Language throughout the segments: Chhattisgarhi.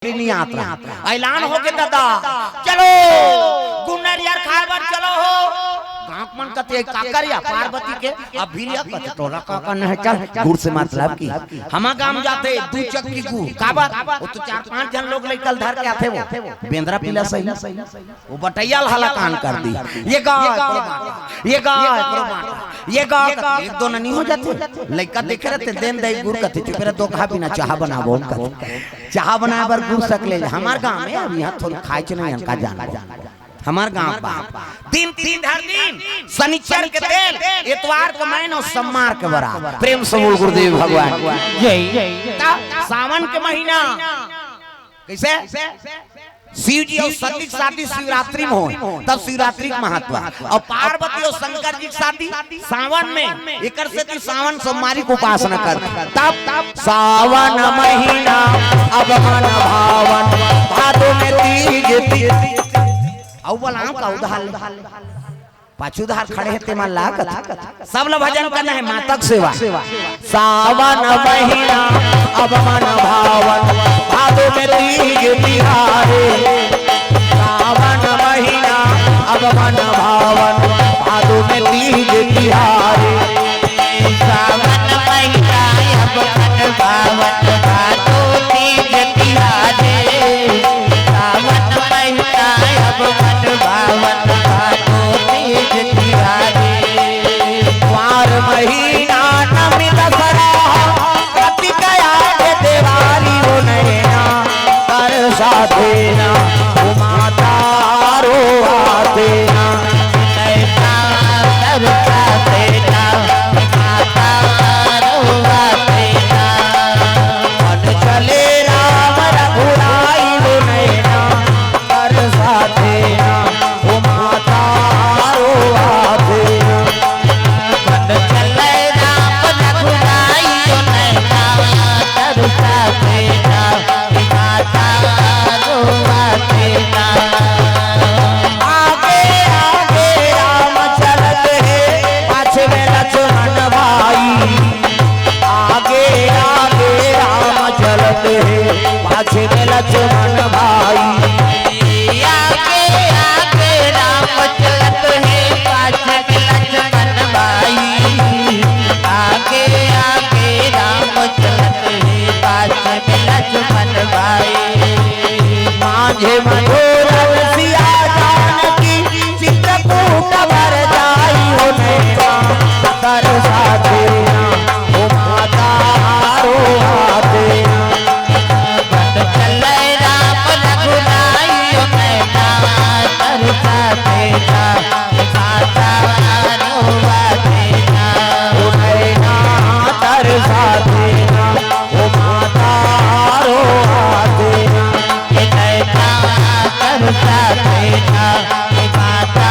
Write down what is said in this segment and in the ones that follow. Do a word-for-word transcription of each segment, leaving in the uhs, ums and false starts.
नइ आत रहा। ऐलान होगे दादा, चलो गुन्नरियर खाए बर चलो हो। गाँव मन कथे, "काकर या पार्वती के?" अब भी लिया कथे, "टोला काकर न हे, चल।" गुड़ से मतलब कि हमर गाँव जाथे दू चक्की गुड़, काबर? वो तो चार पांच झन लोग लइका ल धर के आथे, वो बेंदरा पिला सही। वो बटैया ल हलाकान कर दी। ये गा, एकरो बाटा, ये गा, एकरो बाटा, ये गा, एक दो ननी हो जाथे। लइका देखे रहते, देन दई गुड़ कथे, "चुप रे, दो कहा बिना चाहा बनाबो," कथे। चाहा बनाए बर गुड़ सकले। हमर गाँव में अब यहाँ थोड़ी खाए च नहीं, इनका जान। हमर गाँव बा, दिन तीन हर दिन, शनिचर के तेल, एतवार के मैन अउ सम्मार के बरात। प्रेम से बोल गुरुदेव भगवान। जय। त सावन के महीना कैसे? शिव जी अउ सती के शादी शिवरात्रि में होय, तब शिवरात्रि के महत्व। अउ पार्वती अउ शंकर जी के शादी सावन में, एकर सेती सावन सोमवारी के उपासना कर। तब सावन महीना अब मन भावन, भादो में तीज, तीज। अउ बोलाओ का उधार ले। पाछू धार खड़े हे तेमन ला कथे। सब ला भजन करना हे, माता के सेवा। सावन महीना अब मन भावन, भादो में तीज तिहारे। सावन महीना अब मन भावन, भादो में तीज तिहारे। सावन महीना अब मन भावन, भादो तीज तिहारे। सावन महीना अब मन भावन, भादो तीज तिहारे। कुंवार महीना नमी दसरा, कार्तिक आगे देवारी हो नैना, तरसा देना, उमा तारो आ देना। नैना तरसा देना, उमा तारो आ देना। मन चले राम रघुराई हो नैना, तरसा देना, उमा तारो आ देना। मन चले राम रघुराई हो नैना, तरसा देना, उमा तारो आ देना। आगे आगे राम चलत हे, पाछे में लक्ष्मण भाई। आगे आगे राम चलत हे, पाछे में लक्ष्मण भाई। आगे आगे राम चलत हे, पाछे में लक्ष्मण भाई। आगे आगे राम चलत हे, पाछे में लक्ष्मण भाई। माझे मनोरथ सिया जानकी, चित्रकूट बर जाई हो नैना, तरसा देना, उमा तारो आ देना। बन चले राम रघुराई हो नैना, तरसा देना, उमा तारो आ देना। ओ नैना, तरसा देना, उमा तारो आ देना। ए नैना तरसा देना, ए माता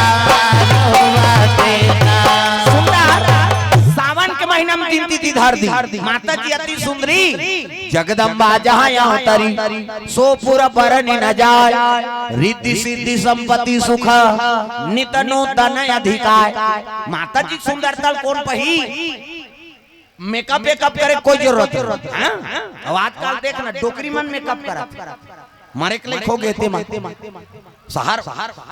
रोवा देना। सुंदर, सावन के महीना में दिन तिथि धर दी। माता जी अति सुंदरी, जगदम्बा जहाँ यहाँ तरी, सो पुर बरनि न जाय, रिद्धि सिद्धि संपत्ति सुख, नित नूतन अधिकाय। माता जी के सुंदरता ल कोन पही? मेकअप वेकअप करे कोई जरूरत नहीं। हाँ? अब आजकल देख ना, डोकरी मन मेकअप करत। मरे के लइक हो गे ते मन। शहर,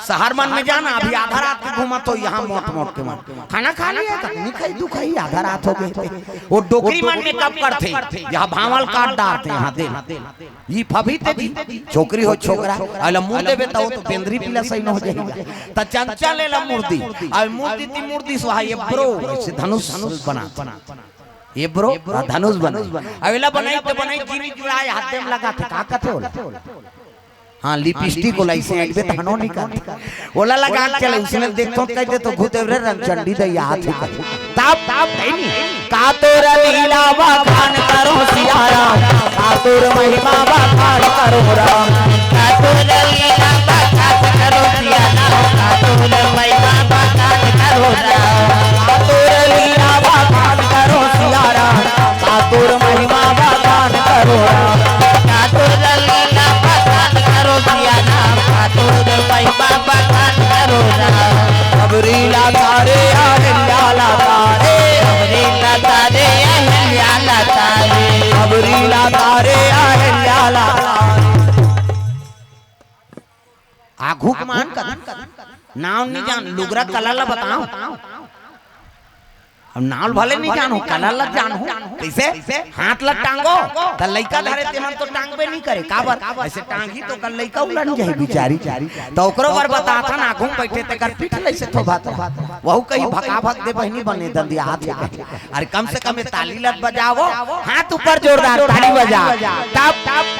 शहर मन में जाना, अभी आधा रात के घूमत हो यहाँ मोट मोट के मन। खाना खा लिया का? नहीं खाई, तू खाई, आधा रात हो गे ते। वो डोकरी मन मेकअप करथे, यहाँ भांवल काट डारथे, यहाँ दे। ये फभी ते जी, छोकरी हो छोकरा, अला मुँह देबे त वो तो बेंदरी पिला सही न हो जाएगा। त चंचल एला मुर्दी, अब मुर्दी ती मुर्दी सुहा, ये ब्रो, ऐसे धनुष बना। ये ब्रो, हाँ, धनुष बने। अब एला बनाई त बनाई, जीनी जुड़ाए, हाथे में लगा थे, का कथे ओला? हाँ, लिपस्टिक ओला, इसे एक बे तहनो निकाल। ओला लगा के चले, उसने देखो कह दे तो घुते रे रंग चंडी दे याद है। तब, तब नहीं। का तोर लीला बखान करो सिया राम, का तोर महिमा बखान करो राम। का तोर लीला बखान करो सिया राम, का तोर महिमा बखान करो राम। का तोर लीला बखान करो सिया राम, का तोर महिमा बखान करो राम। का तोर लीला बखान करो सिया राम, का तोर महिमा बखान करो राम। अबरी लाता रे अहिल्या लाता रे। अबरी लाता रे अहिल्या लाता रे। अबरी लाता रे अहिल्या लाता रे। आघू के मान कर नाव नहीं जान, लुगरा कलर ला बताओ। अब नाव भले नहीं जानो, कलर ला जानो। कैसे? हाथ ला टांगो, त लइका धरे तेमन तो टांगबे नहीं करे। काबर? ऐसे टांगी तो कल लइका उलन जाही बिचारी। त ओकरो बर बताथन, आघू में बैठे तेकर पीठ लइसे थोभात रहा। वहू कही भका भक दे बहिनी बने दंदिया हाथ में। अरे कम से कम ये ताली लत बजाओ, हाथ ऊपर जोरदार ताली बजा। तब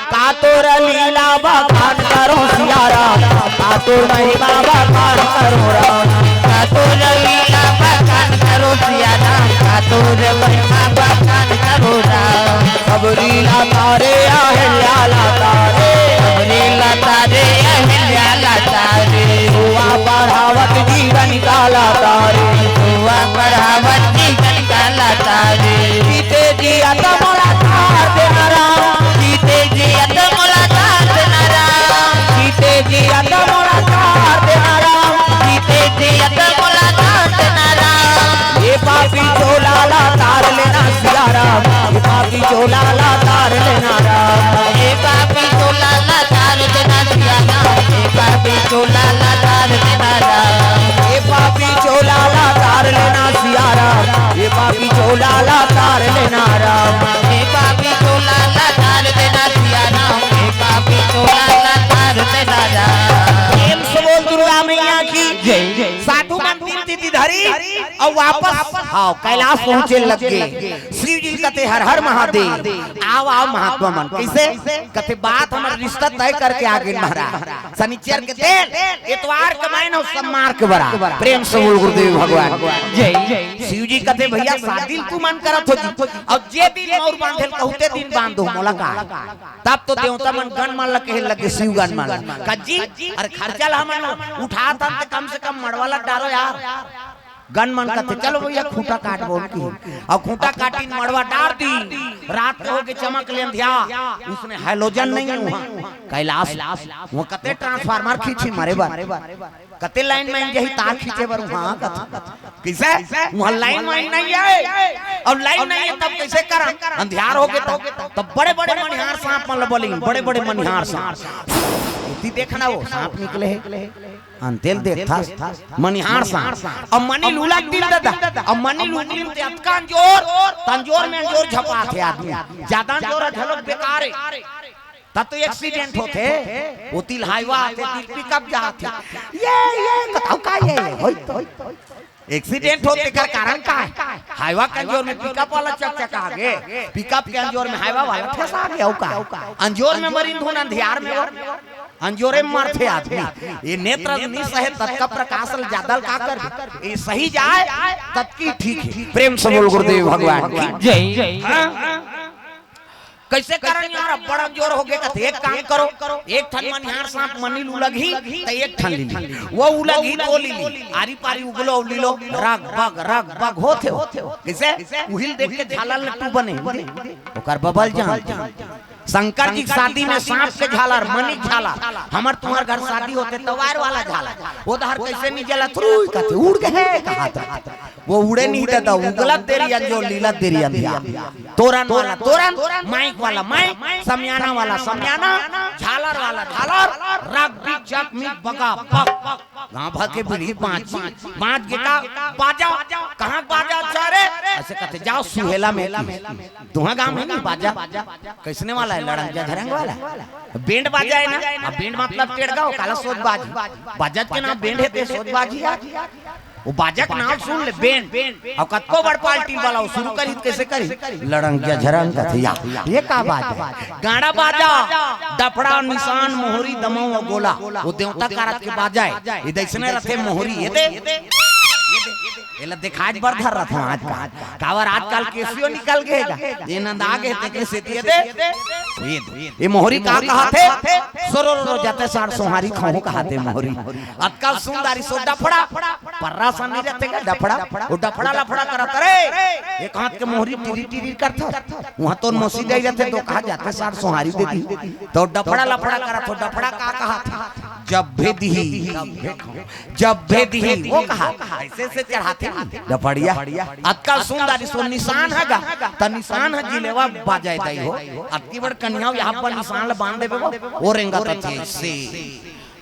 का तोर लीला बखान करो सिया राम, का तोर महिमा बखान करो राम। का तोर लीला बखान करो सिया राम, का तोर महिमा बखान करो राम। सब लीला तारे अहिल्या ला तारे, सब लीला तारे अहिल्या ला तारे। दुआ बढ़ावत जीवन काला तारे, दुआ बढ़ावत जीवन काला तारे। जीते जी अत मोला तार देना राम, जीते जी अत मोला तार देना राम, जीते जी अत मोला तार देना राम, जीते जी अत मोला तार देना राम। ये पापी चोला ला तार लेना सिया राम, ये पापी चोला ला तार लेना राम। ये पापी चोला ला तार देना सिया राम, ये पापी चोला ला तार देना राम। ये पापी चोला ला तार लेना सिया राम, ये पापी चोला ला तार लेना राम। ये पापी चोला ला तार देना सिया राम, ये पापी चोला ला तार देना राम। प्रेम से बोल दुर्गा मैया की जय। साधु मन तीन तिथि धरी अउ वापस, हाँ, कैलाश पहुंचे लग गे। शिव जी कथे हर हर महादेव, आओ आओ महात्मा मन। कैसे? कथे बात हमर रिश्ता तय करके आ गे महाराज। शनिचर के दिन, एतवार के महीना अउ सोमवार के बरात। प्रेम से बोल गुरुदेव भगवान जय। शिव जी कथे भैया शादी तुमन करत हो जी, अउ जे दिन मौर बांधे ल कहू ते दिन बांध दो मोला का। तब तो देवता मन गण मन ल कहे लगे, शिव गण मन ल, का जी, अरे खर्चा ला हमन उठात हन त कम से कम मड़वा ला डारो यार। गण मन कथे चलो भैया खूंटा काट बोल की, अउ खूंटा काटिन मड़वा डार दी। रात के होके चमक ले अंधिया, उसने हैलोजन नहीं है वहाँ कैलाश, वहाँ कते ट्रांसफार्मर खींची मरे बर, कते लाइन में जही तार खींचे बर वहाँ कथे। कैसे? वहाँ लाइन वाइन नहीं है, अउ लाइन नहीं है तब कैसे करन? अंधियार होगे तब, तब बड़े बड़े मनिहार सांप मन ल बोलिन, बड़े बड़े मनिहार सांप। इतनी देखना वो सांप निकले हे। अंतेल देखथस, मनिहार सांप। अउ मनी लूला दिन दादा, अउ मनी लूला दिन ते अतका अंजोर, त अंजोर में अंजोर झपाथे आदमी। ज्यादा अंजोर ह झलक बेकार हे। तब तो एक्सीडेंट होथे, वो तिल हाईवा आथे, तिल पिकअप जाथे। ये, ये, बताओ का ये, ये, होई तो, होई तो। एक्सीडेंट होथे तेकर कारण का हे? हाईवा के अंजोर में पिकअप वाला चकचका गे, पिकअप के अंजोर में हाईवा वाला ठेसा गे, अउ का? अंजोर में मरिन धुन अंधियार में वो। अंजोरे में मरथे आदमी। ये नेत्र नहीं सहे ततका प्रकाश ल जादा ल का करबे? ये सही जाए ततकी ठीक हे। प्रेम से बोल गुरुदेव भगवान की जय। हाँ? कैसे करन यार, अब बड़ा अंजोर होगे कथे, एक काम करो, एक ठन मनिहार सांप मनी ल उलगही, त एक ठन ली ली। वो उलगही तो ली ली। आरी पारी उगलो, ली लो, रग बग, रग बग होथे हो। कैसे? उहिल देख के झालर लट्टू बने। ओकर बबल जान। शंकर जी के शादी में सांप के झालर, मनी के झालर। हमर तुम्हर घर शादी होथे त वायर वाला झालर। वो डहर कैसे नहीं जलत, रुई कथे, उड़ गे हे, कहा था। वो उड़े नहीं दादा, उगलत देरी अंजोर, लीलत देरी अंधियार। तोरन वाला तोरन, माइक वाला माइक, समियाना वाला समियाना, झालर वाला झालर, रग बिग जग मिग बगा बग। गांव भर के बुढ़ी बांची, बांच गे का बाजा, कहाँ बाजा अच्छा रे? ऐसे कथे जाओ सुहेला में की। तुहा गांव में नहीं बाजा, कैसने वाला हे? लड़ंग झरंग वाला। बैंड बाजा हे ना, अब बैंड मतलब टेड़गा हो, काला सोज बाजी। बाजा के नाम बैंड हे ते सोज बाजी यार। वो बाजा के नाम सुन ले, बैंड। अउ कतको बड़ पार्टी वाला हो, शुरू करी त कैसे करी? लड़ंग झरंग कथे या, ये का बाजा हे? गाड़ा बाजा, डफड़ा, निसान, मोहरी, दमऊ अउ गोला। वो देवता कारत के बाजा हे। ये दइसने रथे मोहरी, ये दे। ये दे। एला देखाय बर धर रथों आज का। काबर आजकल केसियो निकल गे हे गा। ये नंदा गे हे तेकरे सेती ये दे। ये दे। ये मोहरी का कहाथे? सोरो रो रो जाते सार सोहारी खाहूं कहाथे मोहरी। अतका सुंदरी सो डफड़ा। पर्रा सन नहीं रहते का डफड़ा? वो डफड़ा लफड़ा करत रे। एक हाथ के मोहरी टिरी टिरी करत। वहां तो मोसी दे रहते तो कहा जाते सार सोहारी दे दी। तो डफड़ा लफड़ा करत हो, डफड़ा का कहाथे? जब भेदी। जब भेदी, वो कहा, ऐसे से चढ़ाथे ना, डफड़िया। अतका सुंदर इसको निशान हे गा, त निशान हे जिलेवा बाजा दई हो। अतकी बड़ कन्या यहाँ पर निशान ल बांध देबे वो, वो रेंगत थे से।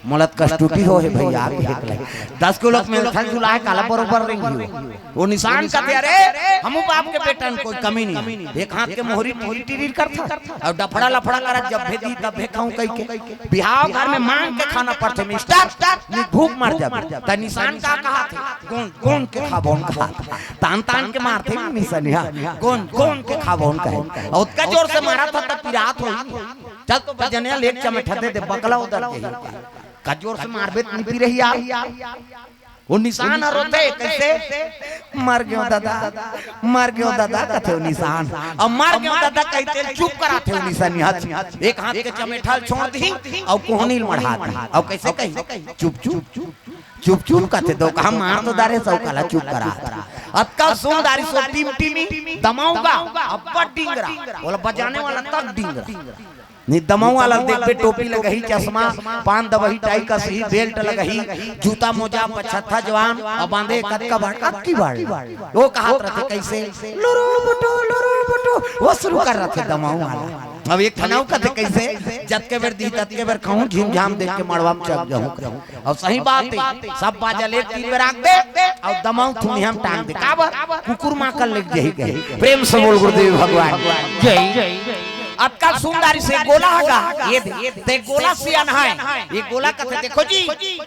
मोला त कस टूटी हो हे भइया, आके हेक ले। दस किलो के मेलथन झुलाए काला बरोबर रेंगी हो। वो निशान कथे, अरे, हमू बाप के बेटन, कोई कमी नहीं। एक हाथ के मोहरी टिरी टिरी करथा, अउ डफड़ा लफड़ा करत जब भेदी तब भेखाऊं कहि के। बिहाव घर में मांग के खाना पड़थे मिस्टर, नहीं भूख मर जाबे। त निशान का कहा थे? गोंद, गोंद के खाबोन कहा था। तान तान के मारथे निशानिया, गोंद, गोंद के खाबोन कहे। अउ ओतका जोर से मारत ह त पिरात होही। चल तो बजनिया ले एक चमेठा दे दे, बकला उधर के। का जोर से मारबे त नहीं पिरही यार। वो निशान ह रोथे, कैसे? मर गयो दादा, मर गयो दादा, कथे वो निशान। अब मर गयो दादा कहिथे चुप कराथे वो निशान। हाथ, एक हाथ के चमेठा ल छोड़ दी, अउ कोहनी ल मढ़ा दी। अउ कैसे कही? चुप, चुप, चुप, चुप, चुप कथे। दो कहा मार तो दारे सौ काला चुप करा। अतका सुन दारी सो टिमटिमी दमाऊंगा, अब्बड़ डिंगरा, बोला बजाने वाला तक डिंगरा। नहीं दमाऊ वाला देखबे, टोपी लगही, चश्मा, पान दबही, टाई कसही, बेल्ट लगही, जूता मोजा, पछत्था जवान, अउ बांधे कतका बाड़, अतकी बाड़। वो कहत रथे कैसे? लुरु बुटु, लुरु बुटु, वो शुरू कर रथे दमाऊ वाला। अब एक ठन अउ कथे कैसे? जतके बेर दी, ततके बेर खाऊं, झिमझाम देख के मड़वा में चल जाऊं। अउ सही बात हे, सब बाजा ले तीन बेर आंख दे, अउ दमाऊ थुनिया में टांग दे। काबर? कुकुर माकल लेके जाही कहे। प्रेम से बोल गुरुदेव भगवान। जय। अतका सुंदर से गोला हगा, ये दे, ते गोला सियान है। ये गोला कथे, देखो जी,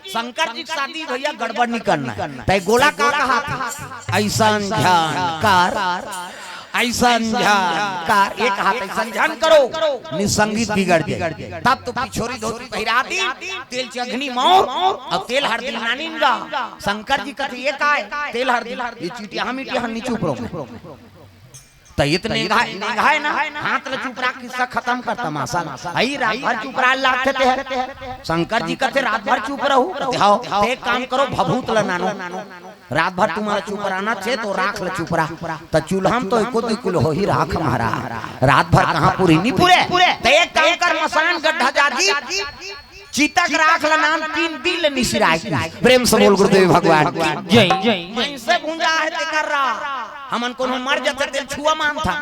शंकर जी की शादी भइया गड़बड़ नहीं करना है। ते गोला का कहा था? ऐसन झन कर, ऐसन झन कर, एक हाथ ऐसन झन करो, नहीं संगीत बिगड़ जाए। तब तो पिछोरी धोती पहिरा दी, तेल चघनी मौर, अउ तेल हरदी नानिन गा। शंकर जी कथे, ये काय? तेल हरदी, ये चिटिया हम इटिया हम नहीं चुप रहो। त ये तो नेंगाय, नेंगाय ना, हाथ ल चुप रख, किस्सा खतम कर तमाशा। हई रात भर चुप रह लागथे ते हर। शंकर जी कथे, रात भर चुप रहू? कथे, हव। ते एक काम करो, भभूत ल नानो। रात भर तुम्हारा चुप रहना छे, तो राख ल चुप रह। त चूल्हा म तो एको दुई किलो होही राख महाराज। रात भर कहाँ पूरी, नहीं पूरे। ते एक काम कर, मसान गड्ढा जा जी, चिता के राख ल नान, तीन दिन ले निसिराय। प्रेम से बोल गुरुदेव भगवान की जय। जय। मनसे भुंजा हे तेकर रा। हमन कोनो मर जाथे तेल छुआ मानथन।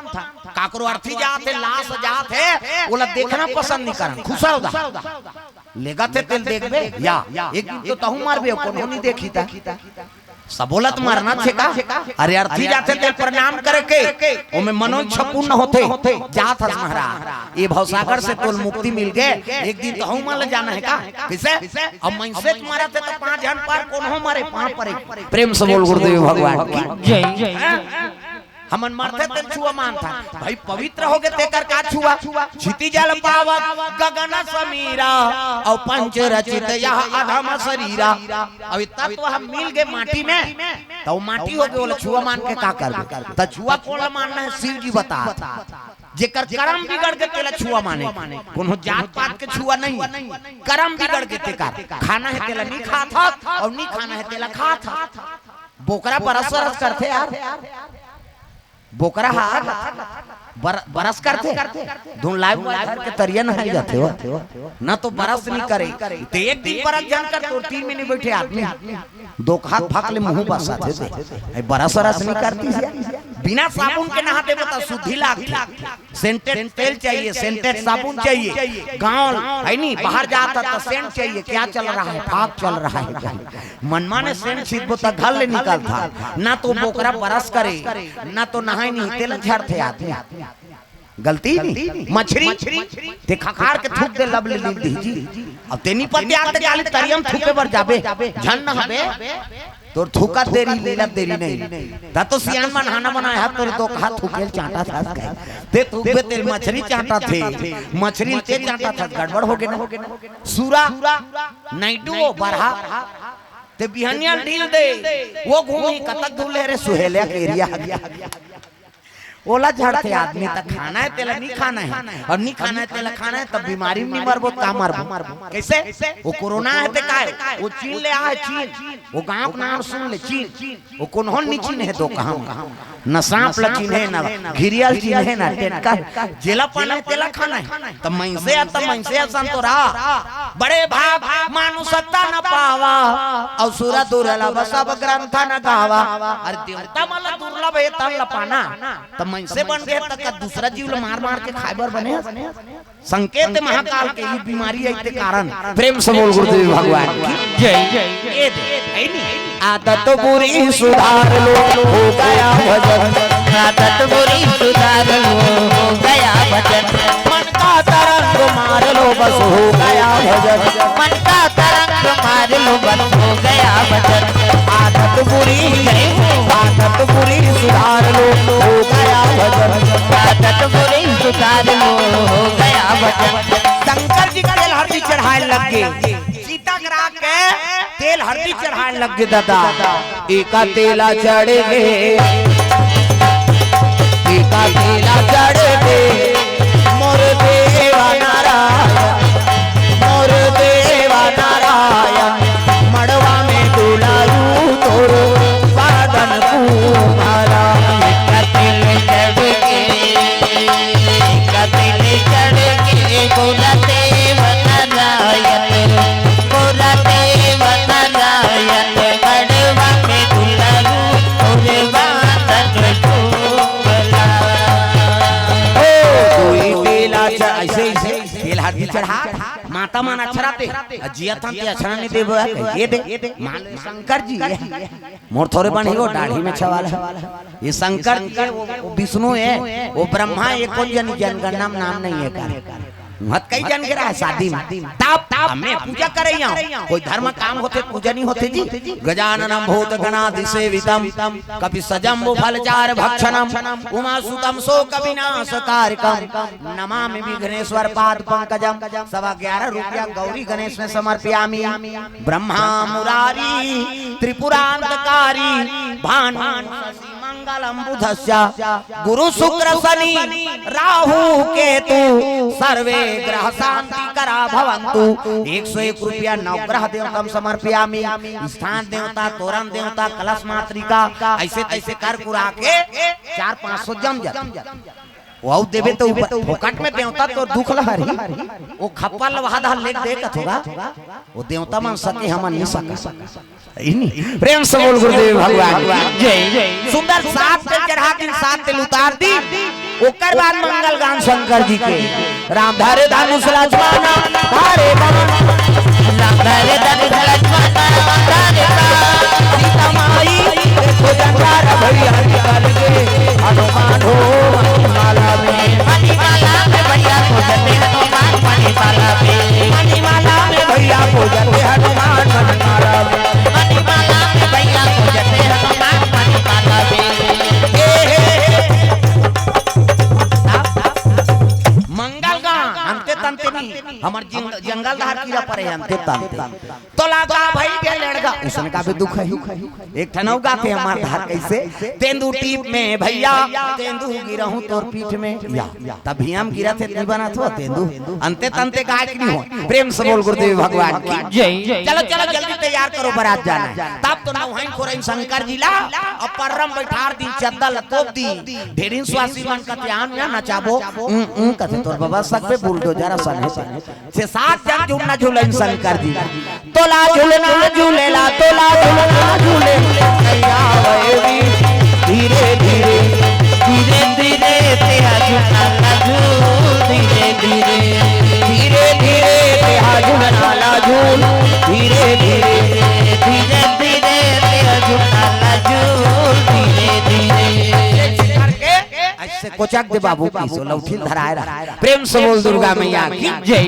काकरो अर्थी जात हे, लाश जात हे, ओला देखना पसंद नहीं करन। खुसर दा। लेगत हे तेल देखबे या एक दिन तो तहूं मरबे, कोनो नहीं देखी ता। सबोलत मरना छे का? अरे अर्थी जाथे तेल प्रणाम करे के, ओमे मनोइच्छा पूर्ण होथे। जात हस महाराज, ये भवसागर से तोल मुक्ति मिल गे, एक दिन तहूं मन ल जाना हे का? किसे? अब मनसे मरत हे तो पांच झन पर कोनो मरे, पांच परे। प्रेम से बोल गुरुदेव भगवान की जय। हैं? हमन मरथे तेल छुआ मानथन। भाई पवित्र होगे तेकर का छुआ? क्षिति जल पावक गगन समीरा, अउ पंच रचित यह अधम शरीरा। अब ये तत्व हम मिल गे माटी में, त वो माटी होगे, ओला छुआ मान के का करबे? त छुआ कोन ला मानना हे? शिव जी बता। जेकर करम बिगड़ गे तेला छुआ माने। कोनो जात पात के छुआ नहीं, करम बिगड़ गे तेकर। खाना हे तेला नहीं खात हस, अउ नहीं खाना हे तेला खात हस। बोकरा बरस बरस करथे यार। बोकरा हा बर-, बरस करथे। धुन लाइव मोबाइल धर के तरिया नहाई जाथे हो। न तो बरस नहीं करे। ते एक दिन बरस झन कर, तोर तीन महीने बैठे आदमी। दो हाथ फाक ले मुंह बसाथे ते। ए बरस बरस नहीं करती से। बिना साबुन के नहाते बता शुद्धि लागथे। सेंटेड तेल चाहिए, सेंटेड साबुन चाहिए। गांव है नहीं, बाहर जाता तो सेंट चाहिए। क्या चल रहा है? फाग चल रहा है। मनमाने सेंट छिटबो त घर ले निकलथा, ना तो बोकरा बरस करे, ना तो नहाय नहीं, तेला झड़थे आदमी। गलती नहीं, मछरी ते खखार के थूक दे, लब ले लील दी जी। अब तेनी पति आते काली तरियम थूके बर जाबे, झन नहाबे, तोर थूकत देरी, लीलत देरी नहीं। त तो सियान मन हाना बनाए हाथ तोर दो कहा थूकेल चांटा था कहे। ते थूकबे तेल मछरी चांटा थे, मछरी ते चांटा था, गड़बड़ हो गे ना। सूरा, नाइटू वो बरहा, ते बिहनिया ढील दे, वो घूमी कतक दूर ले रे सुहेलिया के एरिया। ओला झड़थे आदमी, त खाना हे तेला नहीं खाना हे, अउ नहीं खाना हे तेला खाना हे, तब बीमारी में नहीं मरबो, का मरबो? कैसे? वो कोरोना हे ते काय? वो चीन ले आए, चीन। वो गांव के नाम सुन ले, चीन। वो कोनहो नहीं चीन हे दो कहा। न सांप ल चिन्हे, न घिरियल चिन्हे, न टेटका। जेला पाना हे तेला खाना हे। त मनसे, त मनसे असन तो रहा। बड़े भाग मानुष तन पावा, अउ सुर दुर्लभ सब ग्रंथ न गावा। अरे देवता मन ल दुर्लभ हे तन ल पाना, त मइनसे बन गे त का दूसरा जीव ल मार मार के खाए बर बने? संकेत महाकाल के ये बीमारी आई ते कारण। प्रेम से बोल गुरुदेव भगवान की जय। ये दे, है नी? आदत बुरी सुधार लो, हो गया भजन। आदत बुरी सुधार लो, हो गया भजन। मन का तरंग मार लो, बस हो गया भजन। मन का तरंग मार लो, बस हो गया भजन। आदत बुरी, आदत बुरी सुधार लो, हो गया भजन। आदत बुरी सुधार लो, हो गया भजन। शंकर जी का तेल हरदी चढ़ाए लग गे। चिता करा के तेल हरदी चढ़ाए लग गे दादा। एका तेला चढ़ गे, एका तेला चढ़ गे, मोर देवा नारायण, मोर देवा नारायण, मड़वा में दुलारू तोर बादन कुमारा। एका तेल चढ़ गे, एका तेल चढ़ गे, बोला देवा नारायण, बोला देवा नारायण, मड़वा में दुलारू, तोर बादन कुमारा। ओ, कोई तेला च-, ऐसे, ऐसे तेल हरदी चढ़ा, माता मन अछराथे, अउ जियत हन ते अछरा नहीं देबो, ये दे, मान ले शंकर जी हे। मोर थोरे बन ही वो दाढ़ी में छवाल हे। ये शंकर जी हे, वो, वो विष्णु हे, वो ब्रह्मा हे, ये कोन जनी जनगणना में नाम नहीं हे का? महत कई जन गे रहा शादी में। तब, तब मैं पूजा करे हूँ। कोई धर्म काम होथे, पूजा नहीं होथे जी। गजाननम भूत गणादि सेवितम, कपि सजम्बु फलचार भक्षणम, उमा सुतम शोक विनाश कारकम, नमामि विघ्नेश्वर पाद पंकजम। सवा ग्यारह रुपया गौरी गणेश में समर्पयामि। ब्रह्मा मुरारी त्रिपुरांतकारी, भानु शशि मंगलम बुधस्य, गुरु शुक्र शनि राहु केतु, सर्वे ग्रह शांति करा भवंतु। एक सौ एक रुपया नवग्रह देवतम समर्पयामि। स्थान देवता, तोरण देवता, कलश मातृका, ऐसे तैसे कर कुरा के चार पाँच सौ जम जाथे। वो देबे तो ऊपर फोकट में देवता तो दुख ल हरही। वो खप्पा ल वहा धा लेके दे कथोगा। वो देवता मन सके, हमन नहीं सका। इनी प्रेम से बोल गुरुदेव भगवान की जय। सुंदर सात तेल चढ़ा दिन, सात तेल उतार दी। ओकर बाद मंगल गान शंकर जी के। राम धरे धनुष लक्ष्मण धारे बाण। राम धरे धनुष लक्ष्मण धारे बाण। सीता माई देखो जंगार भैया निकल गे। हनुमान हो मणिमाला में। मणिमाला में भैया खोजते हनुमान मणिमाला में। मणिमाला में भैया खोजते हनुमान मणिमाला में। मणिमाला में भैया खोजते हनुमान मणिमाला में। ए, हे, हे। मंगल गान, अंते तंते नहीं, हमर जिंग-, जंगल धार कीरा परे अंते तंते। तोला गा भई गे लड़गा, उसने का भी दुख हे। एक ठन अउ गाथे हमर धार कैसे, तेंदू टीप में भैया, तेंदू गिरहूं तोर पीठ में। या, तभी हम गिरा थे, नहीं बना थो तेंदू। अंते तंते गाय की नहीं हो। प्रेम से बोल गुरुदेव भगवान की जय। चलो, चलो, जल्दी तैयार करो, बारात जाना हे। तब तो नौहइन खोरइन शंकर जी ला, अउ पर्रम बैठार दी, चद्दा ल तोप दी। ढेरिन स्वासी मन कथे आन या नचाबो। उं, उं, कथे तोर बबा सक पे बुलडोजर असन हे। छे सात जन झुलना झुलइन शंकर जी। तोला झुलना झुलेला, तोला झुलना झुले। कैया वैरी धीरे धीरे, धीरे धीरे तेहा झुलना ला झूल, धीरे धीरे, धीरे धीरे तेहा झुलना ला झूल, धीरे धीरे, धीरे धीरे तेहा झुलना ला झूल, धीरे धीरे। करके ऐसे कोचक दे बाबू की सो लौठी धराए रहा। प्रेम से बोल दुर्गा मैया की जय।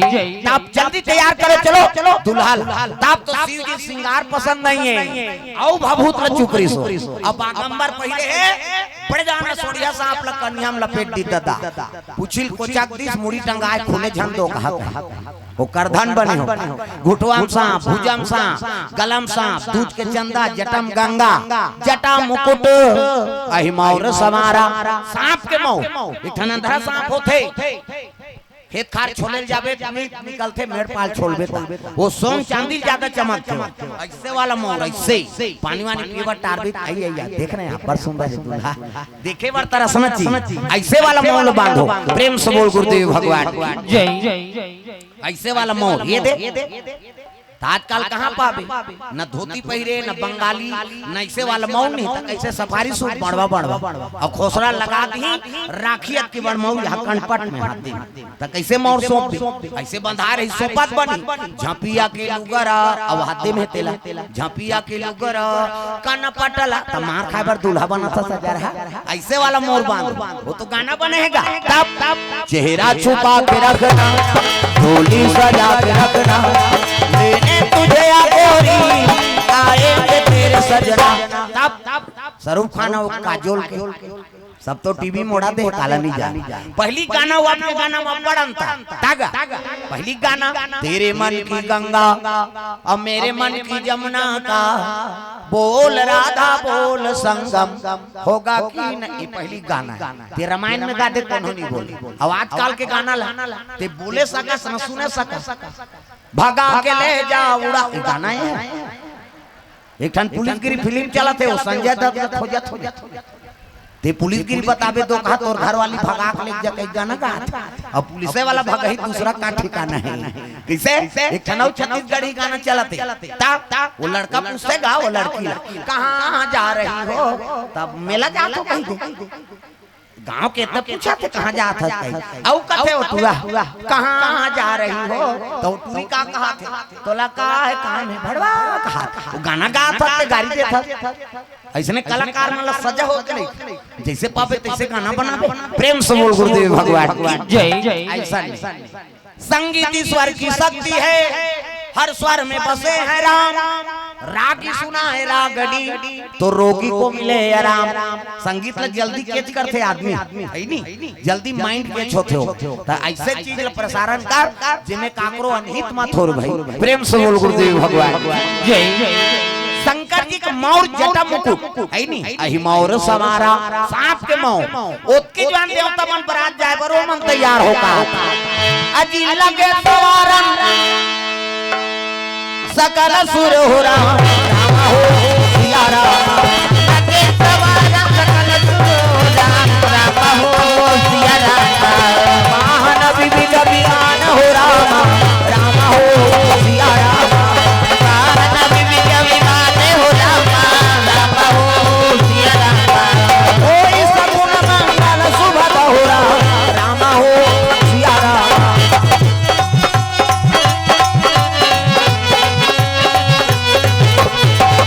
तब जल्दी तैयार करो, चलो, चलो, दुल्हा ला। तब तो शिव जी श्रृंगार पसंद नहीं हे। अउ भभूत ल चुपरी सो। अब बागंबर पहिले हे, पड़ जाना सोड़िया सांप ल कन्या में लपेट दी दादा। पुछिल कोचक दिस मुड़ी टंगाए खुले झन दो कहा कहा। वो करधन बने हो। घुटवा म सांप, भुजा म सांप, गला म सांप, दूज के चंदा, जटा म गंगा, जटा मुकुट, अहि मौर समारा। सांप के मौर, एक ठन अंधरा सांप होथे। खेत खार छोले ल जाबे, मीट निकलथे, मेड़ पाल छोलबे त वो सोन चांदी ज्यादा चमकथे। अइसे वाला मउर, अइसे पानी वानी पीए बर टारबे त, आई, आई, आई, देख रहे हैं आप, बड़ सुंदर है दूल्हा, देखे बर तरसना चाहिए। अइसे वाला मउर ल बांधो, प्रेम से बोल गुरुदेव भगवान की। जय। अइसे वाला मउर, ये दे। त आजकल कहाँ पाबे? न धोती पहिरे, न बंगाली, न अइसे वाला मउर नहीं, त कइसे सफारी सूट बड़वा बड़वा, अउ खोसरा लगा दिही, राखी अतकी बड़ मउर, यहाँ कनपट में हाथ दे, त कइसे मउर सौंप दे? अइसे बंधा रही, सौंपत बनी, झपिया के लुगरा, अउ हाथ दे में तेला, झपिया के लुगरा, कनपट ला, त मार खाए बर दूल्हा बनत हे सजरहा। अइसे वाला मउर बांध, वो तो गाना बने हे गा। तब, तब चेहरा छुपा के रखना, डोली सजा के रखना, लेने तुझे आ गोरी, आएंगे तेरे सजना। तब, तब शाहरुख खान अउ काजोल के, सब तो टीवी मोड़ा दे, काला नहीं जा। पहली गाना अउ अब के गाना में अब्बड़ अंतर। तागा, पहली गाना, तेरे मन की गंगा, अब मेरे मन की जमुना का, बोल राधा बोल संगम, होगा कि नहीं, ये पहली गाना हे। ते रामायण में गा दे, कोनो नहीं बोले। अब आजकल के गाना ला, ते बोले सकस न सुने सकस। भगा के ले जा उड़ा, ये गाना हे। एक ठन पुलिसगिरी फिल्म चलत हे, वो संजय दत्त ला खोजत, खोजत, खोजत। ते पुलिसगिरी बताबे, तो कहा तोर घर वाली भगा के ले जा, कहीं गाना गात। अब पुलिस वाला भगही, दूसरा का ठिकाना हे। कइसे? एक ठन अउ छत्तीसगढ़ी गाना चलत हे। ता, ता, वो लड़का पूछथे गा, वो लड़की ला, "कहाँ जा रही हो?" तब मेला जात हो कहि दे। गाँव के तब पूछथे, "कहाँ जात हस?" कहि। अउ कथे वो टूरा, "कहाँ जा रही हो?" त वो टूरी का कहथे, "तोला का हे काम हे?" भड़वा कहत। वो गाना गात हस, ते गारी देत हस। अइसने कलाकार मन ला सजा हो के नहीं, जइसे पाबे तइसे गाना बनाबे। प्रेम से बोल गुरुदेव भगवान की जय। अइसा नहीं। संगीत ईश्वर की शक्ति है, हर स्वर में बसे हैं राम। रागी सुना है रागनी, तो रोगी को मिले आराम। संगीत ला जल्दी कैच करथे आदमी, हे नी? जल्दी माइंड कैच होथे हो। त अइसे चीज ला प्रसारण कर, जेमे काकरो अनहित मत होय भाई। प्रेम से बोल गुरुदेव भगवान की जय। शंकर जी के मउर जटा मुकुट, हे नी? अहि मउर संवारा, सांप के मउर। ओतके जवान देवता मन बरात जाए बर ओ मन तैयार हो का। अजी लगे संवारन सकल सुर हो राम, राम हो सिया राम। लगे संवारन सकल सुर हो राम, राम हो सिया राम। महान विविध विधान हो राम, राम हो सिया राम। महान विविध विधान हो राम, राम हो सिया राम। होई सगुन मंगल सुभग हो राम, राम हो सिया राम।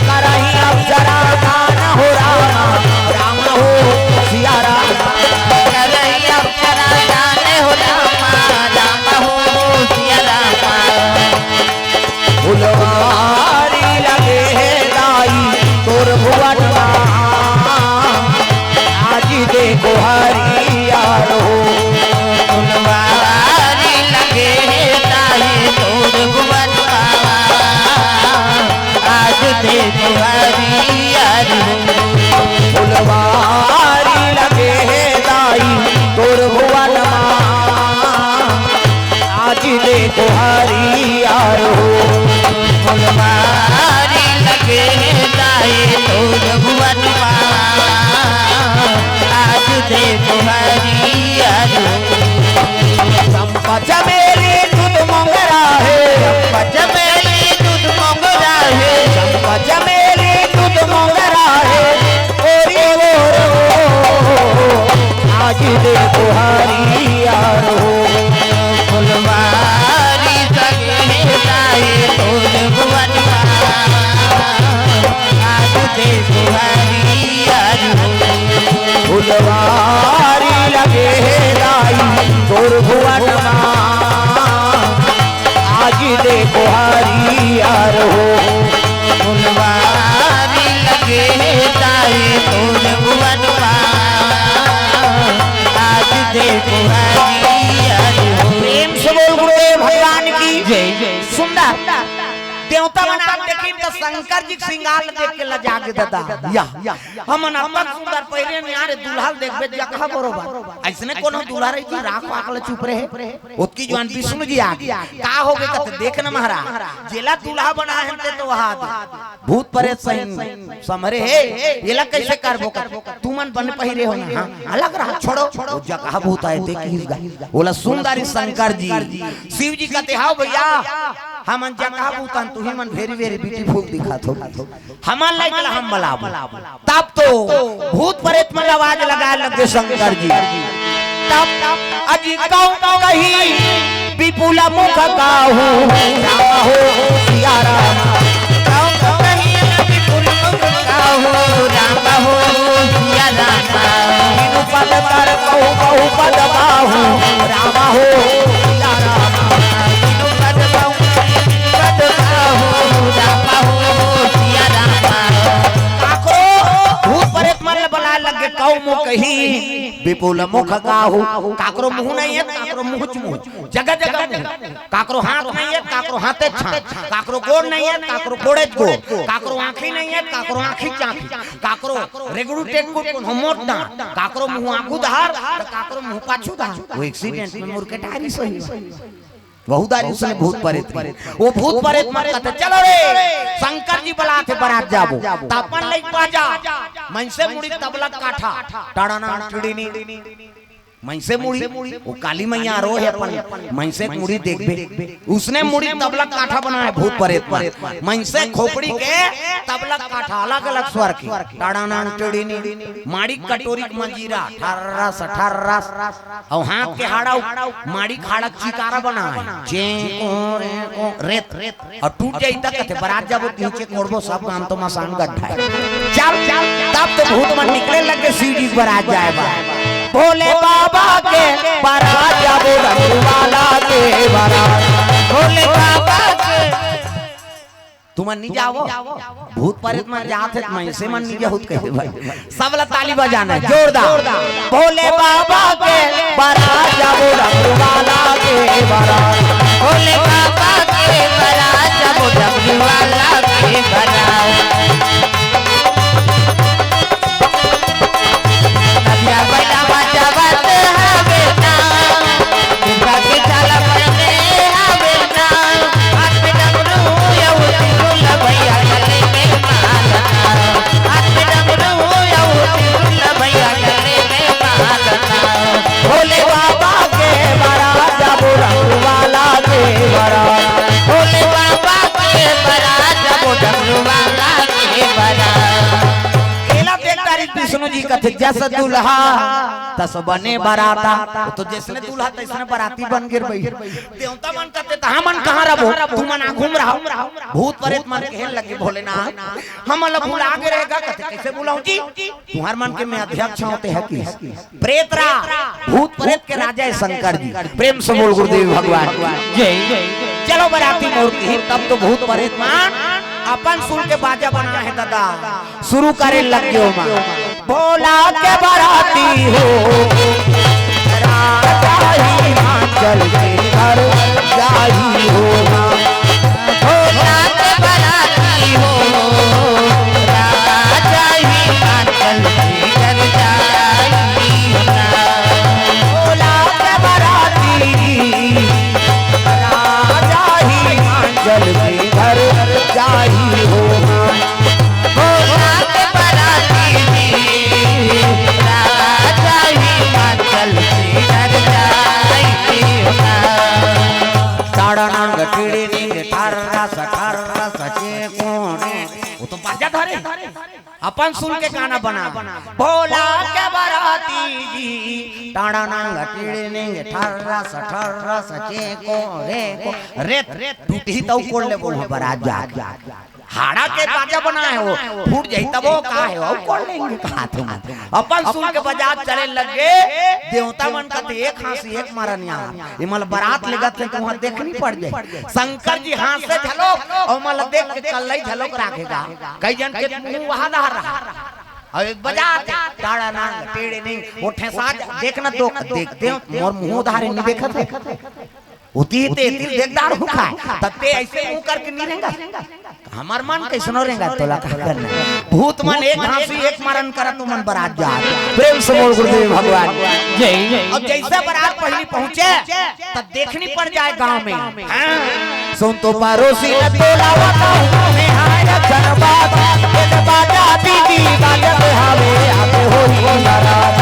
करही अप्सरा गान हो राम, राम हो सिया राम। करही अप्सरा गान हो राम, राम हो सिया राम। फुलवारी लगे हे दाई तोर भुवन मा, आज देखो हरियर हो। फुलवारी लगे हे दाई तोर भुवन मा, आज देखो हरियर हो। फुलवारी लगे हे दाई तोर भुवन मा, आज देखो हरियर हो। फुलवारी लगे हे दाई तोर भुवन मा, आज देखो हरियर हो। चंपा चमेली दूध मोंगरा हे, चंपा चमेली दूध मोंगरा हे, चंपा चमेली दूध मोंगरा हे, ओरी ओर हो, आज देखो हरियर हो। फुलवारी सगे दाई तोर भुवन मा, आज देखो हरियर हो। फुलवारी लगे हे दाई तोर भुवन मा, आज देखो हरियर हो। फुलवारी लगे हे दाई तोर भुवन मा, आज देखो हरियर हो। प्रेम से बोल गुरुदेव भगवान की जय। सुंदर। देवता मन आके देखिन त शंकर जी के श्रृंगार ल देख के लजा गे ददा। या, हमन अतक सुंदर पहिरे हन, यार दूल्हा ल देखबे जगह बरोबर। अइसने कोनो दूल्हा रही जी, राख पाक ल चुप रहे। ओतकी जुवार विष्णु जी आगे, का होगे कथे, देख न महाराज, जेला दूल्हा बनाए हन ते तो वहा दे। भूत परेत सही समरे हे, एला कइसे करबो कथे, तुमन बने पहिरे हो ना, हाँ, अलग रहा, छोड़ो। ओ जगह भूत आए ते किहिस गा, ओला सुन डारिस शंकर जी। शिव जी कथे, हव भइया, हमन जगह भूत हन, तुही मन very very beautiful दिखत हो, हमन ला एकला हम बलाबो। तब तो भूत परेत मन आवाज लगाए लगे शंकर जी। तब अजी कौन कही विपुल मुख काहू, राम हो सिया राम। कौन कही विपुल मुख काहू, राम हो सिया राम। बिनु पद कर कहु बहु पद बाहू, राम हो सिया राम। बिनु पद कहु पद बाहू, राम हो सिया राम। काकरो भूत परेत मन ल बलाए लगे, कौ मुँह कही विपुल मुख काहू। काकरो मुँह नइ हे, काकरो मुँह च मुँह, जगह जगह मुँह। काकरो हाथ नइ हे, काकरो हाथे छाप, काकरो गोड़ नइ हे, काकरो गोड़े च गोड़, काकरो आँखी नइ हे, काकरो आँखी च आँखी, काकरो रेगड़ू टेगड़ू, कोनो मोट डाँड़, काकरो मुँह आगू धार, त काकरो मुँह पाछू धार। वो accident में मुड़ के डारिस होही। बहुत डारिस उसने भूत परेत के। वो भूत परेत मन कथे, चलो रे, शंकर जी बलात हे, बरात जाबो। त अपन लइक बाजा, मनसे मुड़ी तबला काठा, टाड़ाना टिड़ीनी। मनसे मुड़ी, वो काली मैया रो हे अपन, मनसे के मुड़ी देखबे। उसने मुड़ी तबला काठा बनाए भूत परेत मन। मनसे खोपड़ी के तबला काठा, अलग अलग स्वर के। टाड़ाना टिड़ीनी, माड़ी कटोरी के मंजीरा, ठर्रस, ठर्रस। अउ हाथ के हाड़ा, माड़ी के हाड़ा चिकारा बनाए। चें, कों, रे, कों, रेत। अउ टूट जाही त कथे, बरात जाबो त नीचे कोड़बो, सब गाँव तो मसान गड्ढा हे। चल, तब तो भूत मन निकले लगे शिव जी के बरात जाए बर। भोले बाबा के बरात जाबो, डमरू वाला के बरात। भोले बाबा के। तुमन नइ जावव? भूत परेत मन जात हे, मनसे मन नइ जाहू त कहे भाई। सब ला ताली बजाना हे, जोरदार। भोले बाबा के बरात जाबो, डमरू वाला के बरात। भोले बाबा के बरात जाबो, डमरू वाला के बरात। नदिया बैला बजावत हवे ना, दुर्गा के झाला पहने हवे ना। हाथ में डमरू अउ त्रिशूल भैया गले में माला। हाथ में डमरू अउ त्रिशूल भैया गले में माला। भोले बाबा के बरात जाबो, डमरू वाला के बरात। भोले बाबा के बरात जाबो, डमरू वाला के बरात। एला देख डारिस विष्णु जी कथे, जस दुल्हा तस बने बराता। तो जइसने दूल्हा तइसने बराती बन गे भई। देवता मन कथे, त हमन कहाँ रबो? तुमन आगू म रहो। भूत परेत मन कहे लगे, भोलेनाथ, हमन ला भुला गे रहे गा। कथे, कइसे भुलाहूँ जी? तुँहर मन के मैं अध्यक्ष हँव, तेहा कि प्रेत रा, भूत परेत के राजा हे शंकर जी। प्रेम से बोल गुरुदेव भगवान की जय। चलो बराती मोर की, तब तो भूत परेत मन अपन सुर के बाजा बनाए हे ददा, सुरू करे लग गे ओमा। भोला के बराती हो, राजा हिमाचल के घर जाही हो। भोला के बराती हो, राजा हिमाचल के घर जाही हो। भोला के बराती, राजा हिमाचल के घर जाही हो। भोला के बराती जी, राजा हिमाचल के घर जाही हो। टाड़ा नांग टिड़ी निंग ठाड़ा सा ठाड़ा सा चे कोने। वो तो बाजा धरे। अपन सुन के गाना बना। भोला के बराती जी, टाड़ा नांग टिड़ी निंग ठाड़ा सा ठाड़ा सा चे को रे को। रे, टूटही तउ कोड़ लेबो बरात जाके। हाड़ा के बाजा बनाए हो, फूट जाही तब वो का हे, अउ कोड़ लेंगे कहा तुम। अपन सुन के बजात चले लगे, देवता मन कथे, एक हाँसी एक मरन यार। ये मल बरात लेगत हे, तुहाँ देखनी पड़ जाए। शंकर जी हाँसे झलोक, अउ मल देख के कल्लई झलोक राखेगा। कई जन के मुँह वहा डहर रहा। अउ एक बजात हे, टाड़ा नांग, टेढ़े नहीं, वो ठेसा जा, देख ना तो, देख, देख, मोर मुँह उधारे नहीं देखत हे। उती ते तिल देखदार हूँ खाए, तब ते ऐसे मुंह करके नहीं रहेगा। हमर मन कैसनो रहेगा, तोला का करना। भूत मन एक हाँसी एक मरन करत, तुमन बरात जात। प्रेम से बोल गुरुदेव भगवान। जय। अब जैसे बरात पहली पहुंचे, तब देखनी पड़ जाए गांव में। हाँ। सुन तो पड़ोसी न तोला बताऊं, मैं हाय जनबात, ये बाजा दीदी बाजत हवे, आते होई बरात।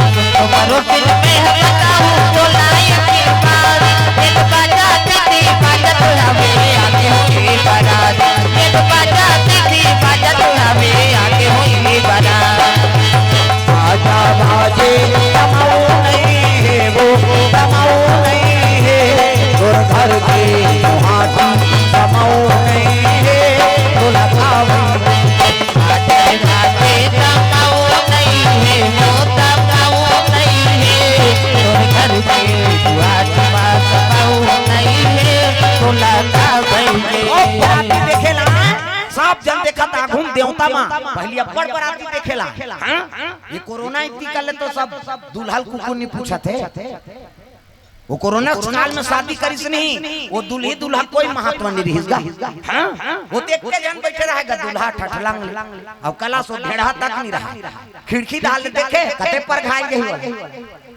सुन तो पड़ोसी न मैं बताऊं, तोला एक बात, ये बाजा दीदी बाजत हवे, आते होई बरात। ये बाजा दीदी बाजत हवे, आते होई बरात। बाजा बाजे, कमाऊ नहीं है वो, कमाऊ नहीं है, तोर घर के मुहाटी कमाऊ नहीं है, तोला खावे। बाजे बाजे कमाऊ नहीं है वो, कमाऊ नहीं है, तोर घर के मुहाटी कमाऊ नहीं है, तोला खावे। ओ बराती देखेला, सब जन देखत आघू म देवता मा, पहली अब्बड़ बराती देखेला। हाँ? ये कोरोना इतनी कर ले तो सब दूल्हा ल कुकुर नहीं पूछत हे। वो कोरोना काल में शादी करिस नहीं, वो दूल्ही दूल्हा कोई महत्व नहीं रहिस गा। हाँ? वो तो एक जन बैठे रहेगा दूल्हा ठठलांग ले। अब कला सो भेड़ा तक नहीं रहा। खिड़की डाल ले देखे, कते पर घायल गई हो।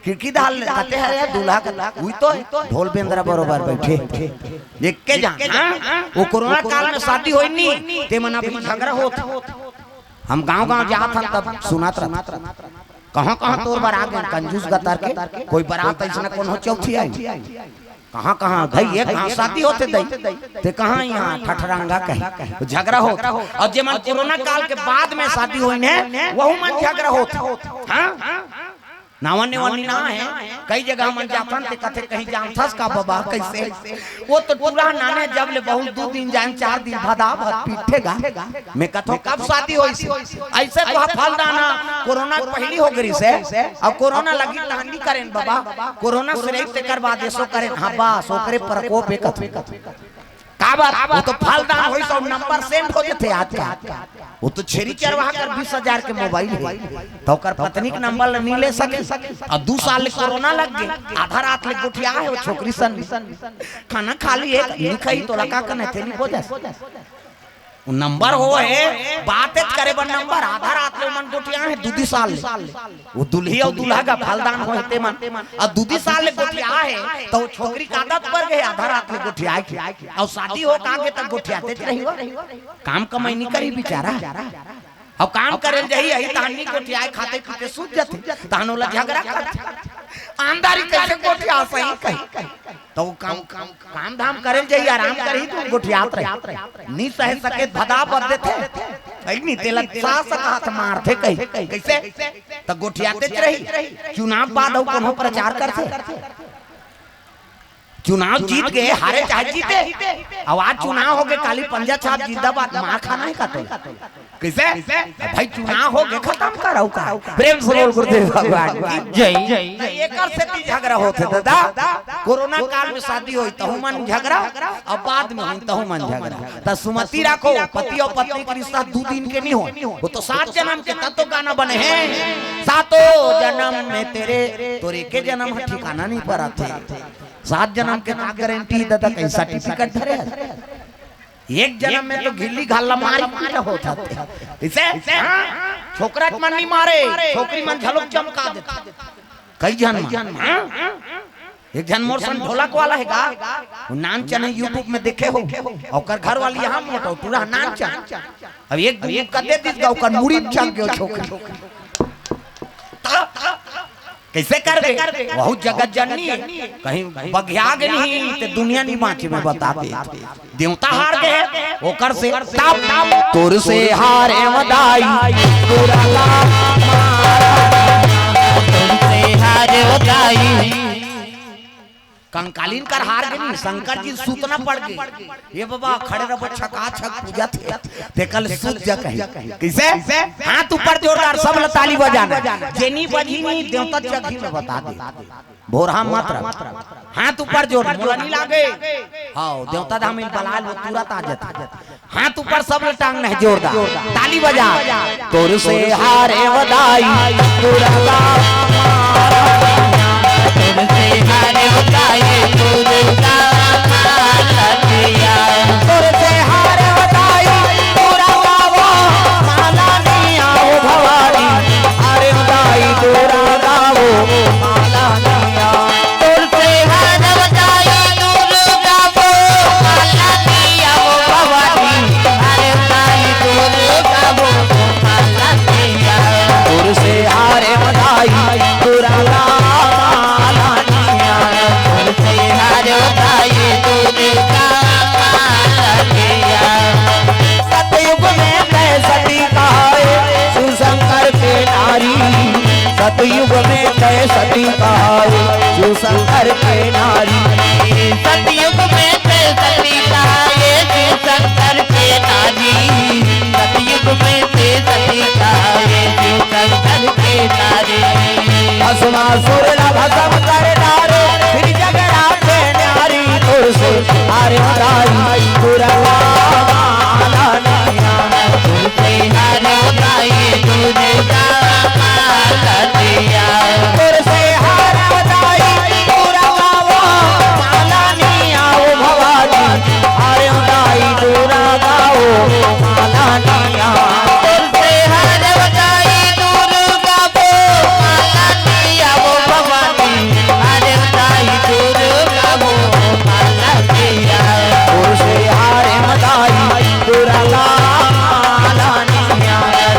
खिड़की डाल ले, कते हरे दूल्हा का, उई तो ढोल बेंदरा बरोबर बैठे। एक के जान, हाँ? वो कोरोना काल में शादी होई नहीं, ते मन अभी झगड़ा होत। हम गांव-गांव जात हन तब सुनत रहत। कहाँ-कहाँ तोर बरात में कंजूस गतर के, कोई बरात अइसना कोनो चौथी आई। कहाँ-कहाँ भाई एक घांव शादी होथे दई, ते कहाँ यहाँ ठठरांगा कहे, झगड़ा होत। अउ जे मन कोरोना काल के बाद में शादी होइन हे, वहू मन झगड़ा होत। हाँ? नावा नेवा नी ना हे, कई जगह मन जाथन ते कथे कहीं जानथस का बबा कइसे? वो तो टूरा नाने जब ले बहुत दू दिन जान चार दिन भदा भद पीठेगा। मैं कथो कब शादी होइस? अइसे तो हा फलदान हा कोरोना के पहिली हो गिस हे। अब कोरोना लगिस तहां नी करेन बबा, कोरोना से रहिस तेकर बाद एसो करेन। हाँ बस ओकरे प्रकोप हे कथो। काबर? वो तो फलदान होइस अउ नंबर सेंड हो जथे आजकल। वो तो छेरी चरवाहा कर बीस हजार के मोबाइल हे, त ओकर पत्नी के नंबर ल नी ले सके। अउ दू साल ले कोरोना लग गे, आधा रात ले गोठिया हे वो छोकरी सन। खाना खा लिए, नी खाई तोला का करना हे, तेरी वजह से। वो नंबर हो हे, बात करे बर नंबर, आधा रात ले मन गोठिया हे, दू दू साल ले। वो दुल्ही अउ दूल्हा का फलदान होय ते मन। अउ दू दू साल ले गोठिया हे, त वो छोकरी का आदत पर गे आधा रात ले गोठिया के। अउ शादी हो का के त गोठियातेच रही हो। काम कमाई नी करी बिचारा। अउ काम करे ल जाही, अही तहां नी गोठियाय, खाते पीते सूत जाथे। तहां ओला झगड़ा करथे। आंधारी कइसे गोठिया सही कही। त वो काम, काम, काम धाम करे ल जाही, आराम करही त गोठियात रही। नी सहे सके भदा बद देथे। अइ नी तेला सास का हाथ मारथे कही। कइसे? त गोठियातेच रही। चुनाव बाद अउ कोनो प्रचार करथे। चुनाव जीत गे, हारे चाहे जीते। अउ आज चुनाव हो गे, काली पंजा छाप जिंदाबाद, मार खाना हे का तोला? कइसे? भाई चुनाव हो गे, खतम करव का। प्रेम से बोल गुरुदेव भगवान की जय। त एकर सेती झगड़ा होथे दादा। कोरोना काल में शादी होय तहू मन झगड़ा, अउ बाद में होय तहू मन झगड़ा। त सुमति राखो, पति अउ पत्नी के रिश्ता दू दिन के नी होय, वो तो सात जनम के। तब तो गाना बने हे, सातों जनम में तेरे, तोर एके जनम ह ठिकाना नी परत हे। सात जनम के का गारंटी दादा, कहीं सर्टिफिकेट धरे हस? एक जनम में तो गिल्ली घाला मारी पीटा होत हे। इसे? हाँ? छोकरा मन नी मारे, छोकरी मन घलो चमका देथे। कई झन मन। हाँ? एक झन मोर सन ढोलक वाला हे गा, वो नानचन हे, YouTube में देखे हो, ओकर घर वाली यहाँ मोटो, टूरा नानचन। अब एक दिन कदे दिस गा, ओकर मुड़ी में चढ़ गे छोकरी। कइसे करबे? बहुत जगत जननी हे। कहीं बगिया गे नहीं, ते दुनिया नी बाँचे, मैं बता दे। देवता हार गे, ओकर से तब तोर से हारे मदाई, तोरा ला मारा। तोर से हारे मदाई। कंकालीन कर हार गे नहीं, शंकर जी सूतना पड़ गे। ए बबा, खड़े रहो, छका छक पूजा थे। ते कल सूत जा कहीं। कइसे? हाथ ऊपर जोरदार, सब ल ताली बजाना। जेनी बजी नहीं, देवता जगही में बता दे। भोरहा मत रह। हाथ ऊपर जोर, मोला नी लागे। हाँ, देवता धाम में बला लो, तुरंत आ जाते। हाथ ऊपर, सब ल टांग नहीं जोरदार। ताली बजा। तोर से हारे वदाई, तोरा ला मारा। तोर से हारे वदाई, तोरा ला असुर ला भसम कर डारे, फिर जगराते न्यारी। तोर से हारे दाई दुर्गा मालनिया। तोर से हारे दाई दुर्गा मालनिया। तोर से हारे दाई दुर्गा वो मालनिया, ओ भवानी। हारे दाई दुर्गा वो मालनिया। तोर से हारे दाई दुर्गा वो मालनिया, ओ भवानी। हारे दाई दुर्गा वो मालनिया। तोर से हारे दाई दुर्गा मालनिया।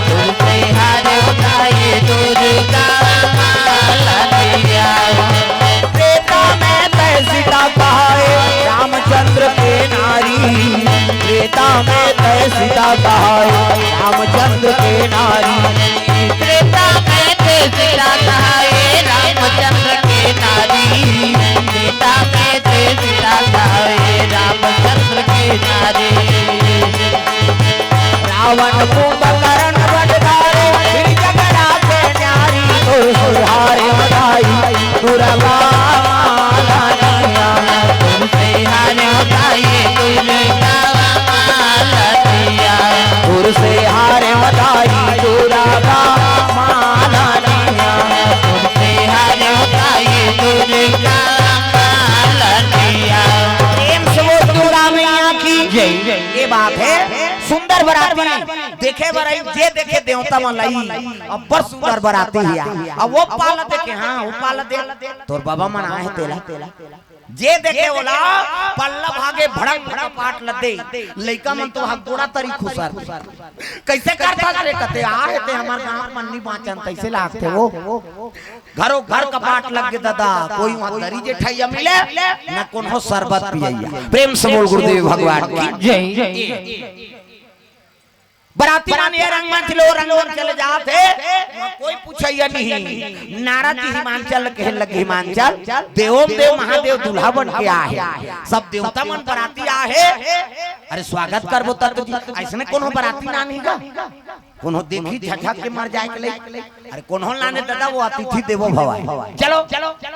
तोर से हारे दाई दुर्गा मालनिया। त्रेता में तय सीता कहाए रामचंद्र के नारी। त्रेता में तय सीता कहाए रामचंद्र के नारी। त्रेता में तय सीता कहाए रामचंद्र के नारी। त्रेता में तय सीता कहाए रामचंद्र के नारी। रावण कुंभकर्ण वध धारे, फिर जगराते न्यारी। तोर से हारे दाई दुर्गा मालनिया। तोर से हारे दाई दुर्गा मालनिया। तोर से हारे दाई दुर्गा मालनिया। तोर से हारे दाई दुर्गा मालनिया। प्रेम से बोल दुर्गा मैया की जय। ये बात है, सुंदर बराती देखे बर आई, जे देखे देवता मन लाई, अब्बड़ सुंदर बराती हे। अब वो पाला देखे, हाँ, वो पाला दे, तोर बाबा मन आए हे तेला। जे देखे ओला पल्ला भागे भड़क भड़क पाट लदे। लइका मन तो हक गोड़ा तरी खुसर। कैसे करथस रे कथे, आ हे ते हमर गाँव मन नी बाँचन, तैसे लागथे वो। घरो घर कपाट लग गे ददा, कोई वहाँ दरी जेठइया मिले, न कोनो सरबत पियइया। प्रेम से बोल गुरुदेव भगवान की जय। बराती मन ये रंगमंच ले वो रंगमंच चले जात हे, वहाँ कोई पूछइया नहीं। नारद जी हिमांचल कहे लगे, हिमांचल देवों में देव महादेव दूल्हा बन के आए हे, सब देवता मन बराती आए हे। अरे स्वागत करबो तब तो जी, अइसने कोनो बराती ना नहीं गा। कोनो देखही झझक के मर जाए के लइक। अरे कोनो लाने ददा, वो अतिथि देवो भव आए। चलो,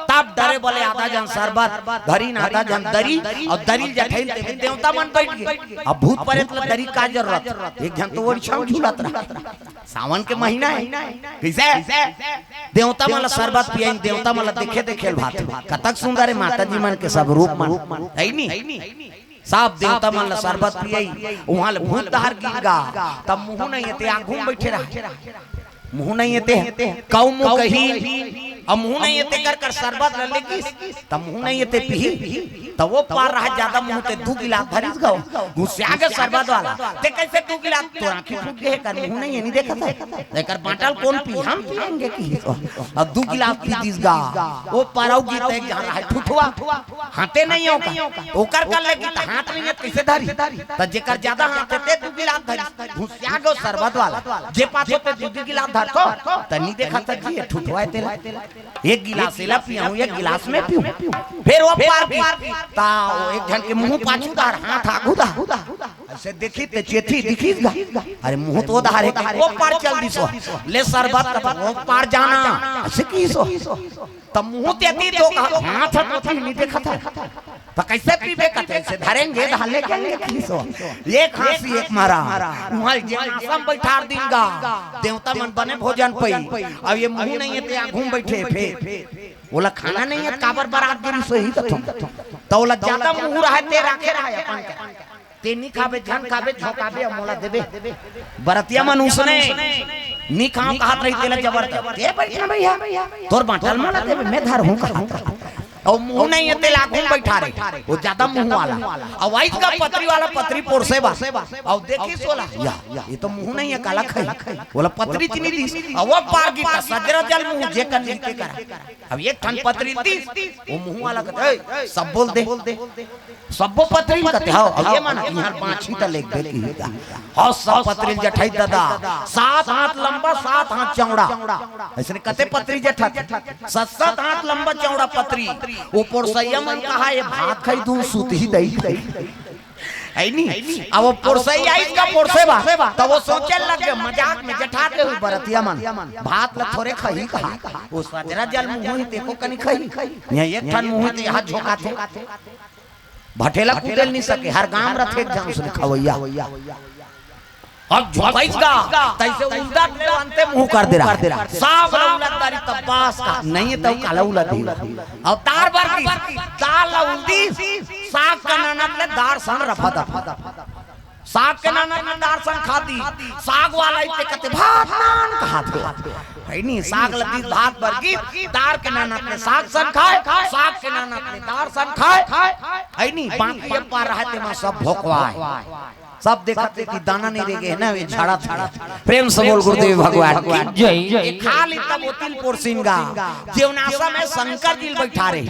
तब डरे बले आधा झन सरबत धरिन, आधा झन दरी, अउ दरी ल जठइन ते देवता मन बइठ गे। अब भूत परेत ल दरी का जरूरत? एक झन तो ओड़ी छाँव झूलत रहा। सावन के महीना हे, कइसे? देवता मन ल सरबत पियाइन, देवता मन ल देखे देखे ल भात। कतक सुंदर हे माता जी मन के सब रूप मन, हे नी? सब देवता मन ल सरबत पियई, उहाँ ले भूत डहर गिर गा, तब मुहूँ नइ हे ते आघू म बइठे रहा। मुहूँ नइ हे ते, कऊ मुँह कही, अब मुहूँ नइ हे ते कर कर सरबत ल लेगिस, तब मुहूँ नइ हे ते पीही, तब वो पार रहा जादा मुहूँ ते दू गिलास धरिस गो, घुसिया गे सरबत वाला, ते कइसे दू गिलास, तोर आँखी फूट गे हे कर, मुहूँ नइ हे, नइ देखत हे, एकर बाँटल कोन पी, हम पियेंगे किहिस। अब दू गिलास पी दिस गा, वो पार अउ गिर ते एक झन रहा ठुठवा, हाँथे नइ हे ओकर। ओकर कर ले कि त हाँथ नइ हे, कइसे धरी? त जेकर जादा हाँथ हे, ते दू गिलास धरी। घुसिया गो सरबत वाला। जे पाछू ते दू दू गिलास धरथो, त नइ देखत जी, ये ठुठवा हे तेला। एक गिलास एला पियाहूँ, एक गिलास मैं पीहूँ। फेर वो पार की, त वो एक झन के मुहूँ पाछू डहर, हाँथ आघू डहर। अइसे देखी ते चेती दिखिस गा। अरे मुहूँ तो ओ डहर हे, वो पार चल दिस हो। ले सरबत का वो पार जाना। अइसे किहिस हो। त मुहूँ ते अतीत हो गा, हाँथ ह तो नइ देखत हे। त कइसे पीबे कथे, अइसे धरेंगे, डहर ले के आएंगे, किहिस हो। एक हाँसी एक मारा। उहाँ जेन आसन बइठार दिन गा, देवता मन बने भोजन पई। अब ये मुहूँ नइ हे ते आघू म बइठे फेर। ओला खाना नइ हे, काबर बरात गिरिस होही कथों। त ओला जादा मुहूँ रहा हे ते राखे रहा हे अपन कर। ते नइ खाबे, झन खाबे, झोंकाबे, अउ मोला देबे। बरतिया मन उसने नइ खाँव कहत रही, तेला जबरदस्त। ते बइठ ना भइया, तोर बाँटल मोला देबे, मैं धरहूँ कहत। अउ मुहूँ नइ हे ते आघू म बइठारे, वो जादा मुहूँ वाला। अउ आइस गा पतरी वाला, पतरी पोरसे बर। अउ देखिस ओला, या, ये तो मुहूँ नइ हे, काला खाही। ओला पतरी चीनी दिस, अउ वो पार गिर गा, सजरा जल मुहूँ, जेकर नइ हे ते करा। अब एक ठन पतरी दिस, वो मुहूँ वाला कथे, "ए, सब्बो ल दे।" सब्बो पतरी ल कथे, हव, अब ये मन, इहाँ बाँचही त लेगबे किही गा। हव, सब पतरी ल जठई ददा, सात हाथ लंबा, सात हाथ चौड़ा। अइसने कते पतरी जठत, सात सात हाथ लंबा चौड़ा पतरी। वो पोरसइया मन कहा, ये भात खाही दून सुतही दई। है नी? अब वो पोरसई आइस का पोरसे बा, त वो सोचे लग गे मजाक में जेठा के हुई बरतिया मन, भात ल थोरे खही कहा, वो सजरा जल मुँह ही तेको कनी खही, यहाँ एक ठन मुँह ही ते हाथ झोंकाथे, भठेला कुटेल नहीं सके, हर गांव रथे एक झन उसने खवैया। अब झोंकाइस गा, तैसे उलदत ले अंते मुँह कर दे रहा। साग ला उलद दारी तब बास का, नहीं है तब काला उलद ही। अब दार बर की, दार ला उलदी, साग के नानत ले दार सन रफा दफा। साग के नानत ले दार सन खादी, साग वाला इते कते भात नान कहा थे। है नी, साग लदी भात बर की, दार के नानत ले साग सन खाए, साग के नानत ले दार सन खाए। है नी, बाकी ये पार रहते मा सब भोकवाए। सब देखत हे कि दाना नहीं रह गे ना, वे झाड़ा था। प्रेम से बोल गुरुदेव भगवान की जय। ये खाली तब ओतिल पोरसिन गा, जेवनासा में शंकर जी बैठा रहे।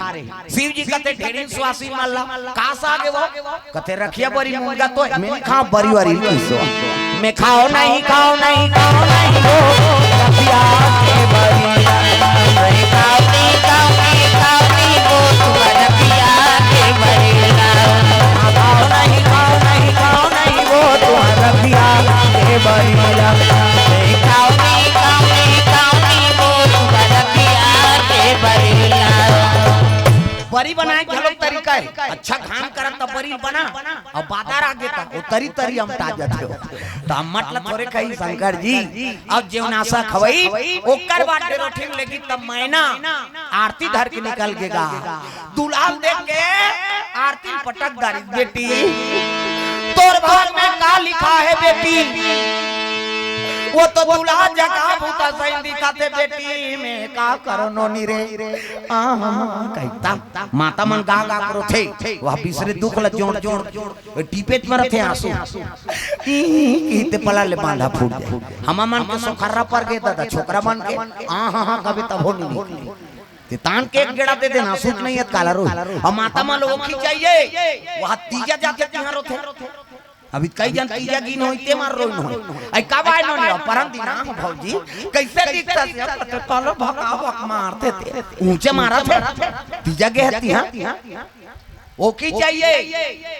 शिव जी कथे ढेरिन सुवासिन मन ला, का साग हे वो? कथे रखिया बरी मुनगा तो, मैं नहीं खाओ बरी वारी किसो। मैं खाओ नहीं, खाओ नहीं, खाओ नहीं वो, रखिया के बरी। मैं खाओ नहीं, खाओ नहीं, खाओ नहीं वो, तुम रखिया के बरी। खाओ नहीं, खाओ नहीं, खाओ नहीं वो, तुम रखिया के बरी। मैं खाओ नहीं, खाओ नहीं, खाओ नहीं वो, तुम रखिया के बरी। बरी बनाए के घलो तरीका हे। अच्छा घाम करत त बरी बना, अउ बादर आगे त ओ तरी तरी अमटा जाथे हो। त अम्मट ल थोरे खही शंकर जी। अब जेवनासा खवई, ओकर बाद डेरोठिन लेगी तब मैना आरती धर के निकल गे गा। दुलाल देख के आरती पटक दारी, बेटी तोर भाग में का लिखा हे बेटी? वो तो दुल्हा जगह भूता सही दिखाथे बेटी, मैं का करो नोनी रे। आहा, कहिता माता मन गा गा करो थे, वह बिसरे दुख ल जोड़ जोड़ टीपेच मरत हे आंसू। ई, ई ते पला ले बांधा फूट जाए। हमा मन के सोखर्रा पर गे दादा, छोकरा मन के, आ, हाँ, हाँ, कभी तब हो नहीं निकले। ते तान के एक गेड़ा दे देना, सूत नहीं है काला रो। हम माता मन लोगों की चाहिए, वहाँ तीजा जाते तिहार होते। अभी कई जन तीजा गिन होई, ते मार रोइन होई। आई कब आए नोनी, परम दिन आ भौजी, कैसे दिखता से, पता कालो भका भक मारते थे, ऊंचे मारा थे, तीजा गे हती, हाँ? ओके चाहिए,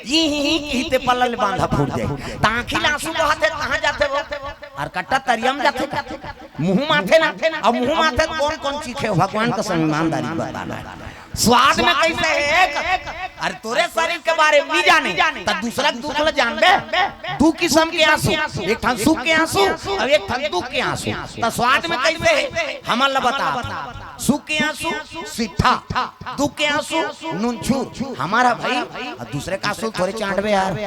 ई ही ही की ते पल्ला ले बांधा फूट जाए। तांखी लासू बहाते, कहाँ जाते वो? अर कट्टा तरियम जाते का? मुंह माथे ना, अब मुंह माथे त कौन कौन चीखे हो? भगवान का संग ईमानदारी बताना है। स्वाद में कैसे है एक? अरे तोरे शरीर के बारे में नहीं जाने, त दूसरा के दुख ल जानबे। दू किस्म के आंसू, एक ठन सुख के आंसू अउ एक ठन दुख के आंसू। त स्वाद में कैसे है? हमन ल बता। सुख के आंसू सिट्ठा, दुख के आंसू नूनछूर। हमारा भाई, अउ दूसरे का आंसू थोरे चांटबे यार,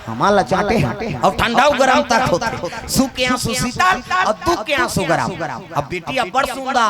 हमार ला चांटे हैं। अउ ठंडा अउ गरम तक होथे। सुख के आंसू शीतल अउ दुख के आंसू गरम। अब बेटी अब्बड़ सुंदर,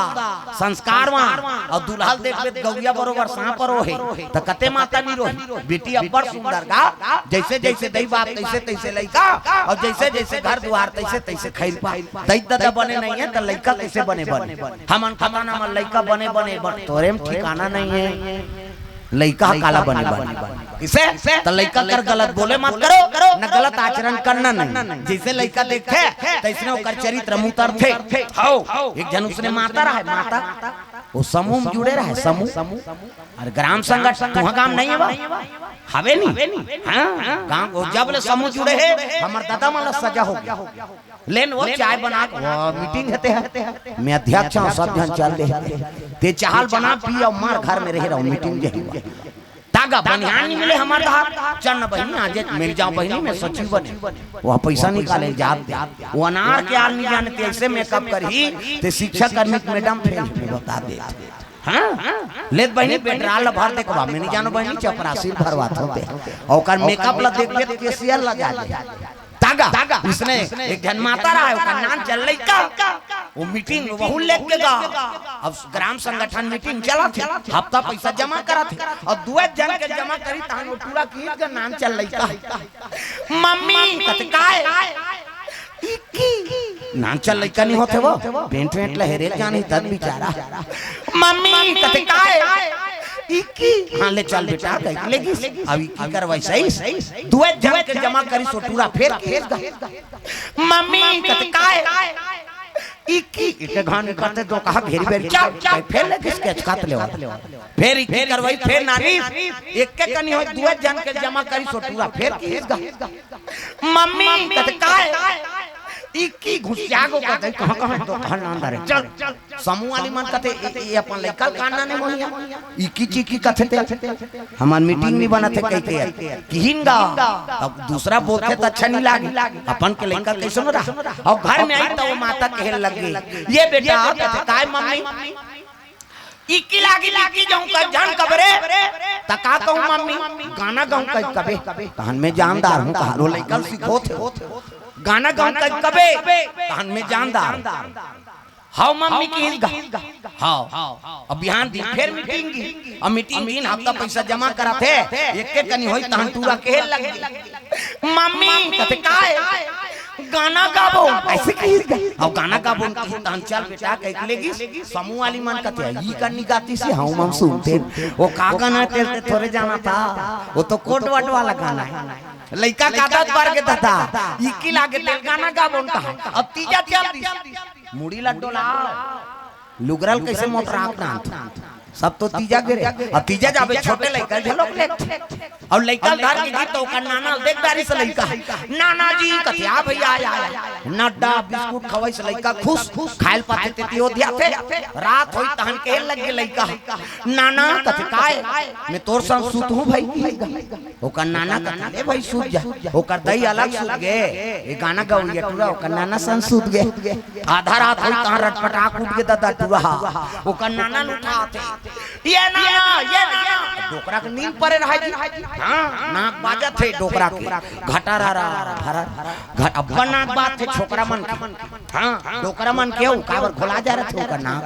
संस्कारवान, अउ दुल्हा ल देखबे त गौरिया बरोबर सांप रोहे, त कते माता नहीं रोही। बेटी अब्बड़ सुंदर गा, जैसे जैसे दई बाप तैसे तैसे लइका, अउ जैसे जैसे घर दुआर तैसे तैसे खैर पा। दई ददा बने नहीं है त लइका कैसे बने बने? हमन खताना म लइका बने बने बन, तोरे में ठिकाना नहीं है। लइका ह काला बने बने? किसे? त लइका कर गलत बोले मत करो, न गलत आचरण करना नहीं। जैसे लइका देखथे, तैसने ओकर चरित्र में उतरथे। हौ, एक झन उसने माता रहे, माता, वो समूह में जुड़े रहे, समूह। अरे ग्राम संगठन तुहा गांव नहीं है बा? हवे नहीं? हाँ, गांव वो जब ले समूह जुड़े है, हमर दादा मन ला सजा हो गया। लेन वो चाय बना के, वो मीटिंग हेते हैं। मैं अध्यक्ष हूँ, सब झन चल दे। ते चाहल बना पी अउ मार घर में रहे रहो, मीटिंग जे हुआ। तागा बनिहान नहीं मिले हमर धार, चन्न बहिनी आज मिल जाओ बहिनी, मैं सचिव बने। वह पैसा निकाले जात दे। वो अनार के आल नहीं जाने ते ऐसे मेकअप करही, ते शिक्षा कर्मी के मैडम फेल बता दे। हाँ? लेत बहिनी पेट्रोल ला भर दे के बा, मैं नहीं जानो बहिनी चपरासी भरवात होते। अउ ओकर मेकअप ला देख देख केसियर ला जा ले। तागा, उसने एक झन माता रहा है, ओकर नाम चल लइका। वो मीटिंग वहू लेके गा। अब ग्राम संगठन मीटिंग चला थे, हफ्ता पैसा जमा करा थे। अउ दुए झन के जमा करी तहन वो टूरा की के नाम चल लइका। मम्मी कत काय? इक्की। नान चल लइका नहीं होथे वो, पेंट वेंट लहेरे जानी तब बेचारा। मम्मी कते काय? इक्की। हाँ ले चल बेटा, कह लेगी। अब इक्की करवाई सही। दुए झन के जमा करी सो टूरा फेर के। मम्मी कते काय? इक्की, इक्के घान करते दोकहा घेरी बेरी, चल, चल, फेर ले किस केचकात ले। फेर इक्की करवाई, फेर नानी, इक्के कनी होय, दुए झन के जमा करिस ओ टूरा, फेर किहिस गा। मम्मी, कथे, "काय?" इक्की घुसिया गो कथे, "कहाँ, कहाँ दोकहा नान डारे? चल, चल।" समूह वाली मन कथे, "ए, ए, अपन लइका ल कान नाने मोहिया।" इक्की चिक्की कथे ते, "हमर मीटिंग नइ बनत हे," कहिथे। किहिन गा, अब दूसरा बोलथे त अच्छा नइ लागे, अपन के लइका कइसन रहा। अउ घर में आई त ओ माता कहे लग गे, "ये बेटा," कथे, "काय मम्मी?" "इक्की लागी, लागी जाऊं कब जान कबरे।" "त का कहूं मम्मी?" "गाना गाऊं कब कबे।" "तहन मैं जानदार हूं, कहारो लइका ल सिखोथे। गाना गाऊं कब कबे, तहन मैं जानदार हूं।" "हाव मम्मी," किहिस गा। "हाव।" अब बिहान दिन फेर मीटिंग गे। अब मीटिंग दिन हफ्ता पैसा जमा कराथे, इक्के कनी होय तहन टूरा कहे लग गे, "मम्मी," कथे, "काय?" "गाना गाबो।" अइसे किहिस गा। "अब गाना गाबो," किहिस तहन चल बेटा कहिके लेगिस। समूह वाली मन कथे, "ई कनी गातिस हे, हमन सुनथन।" "ओ का गाना हे तेला थोरे जानथस, ओ तो कोट वट वाला गाना हे।" लइका का आदत बर गे ददा, इक्की लागे तेला गाना गाबो कहे। अब तीजा चल दिस। मुड़ी ल डोला, लुगरा ल कइसे मोटराक डांत। सब तो तीजा गे रे। अब तीजा जाबे छोटे लइका ल झलक लेथे। अउ लइका ल धर के गिस त ओकर नाना ल देख डारिस लइका। "नाना जी," कथे, "आ भइया, आ, आ, आ।" नड्डा बिस्कुट खवाइस लइका खुश, खाय ल पाथे तेती ओधियाथे। रात होइस तहन कहे लग गे लइका, "नाना," कथे, "काय?" "मैं तोर संग सुतहूं भई।" ओकर नाना कथे, "ले भई, सुत जा।" ओकर दई अलग सुत गे, ए गाना गवइया टूरा, ओकर नाना संग सुत गे। आधा रात होइस तहां रटपटाक उठ गे ददा टूरा, ओकर नाना ल उठाथे, "ये नाना, ये नाना।" डोकरा के नींद परे रहय जी। हां, नाक बाजत हे डोकरा के, घटारारा, भरा, घ-, अब्बड़ नाक बाजथे छोकरा मन के। हां, डोकरा मन के, ओ काबर घोला जा रथे ओकर नाक।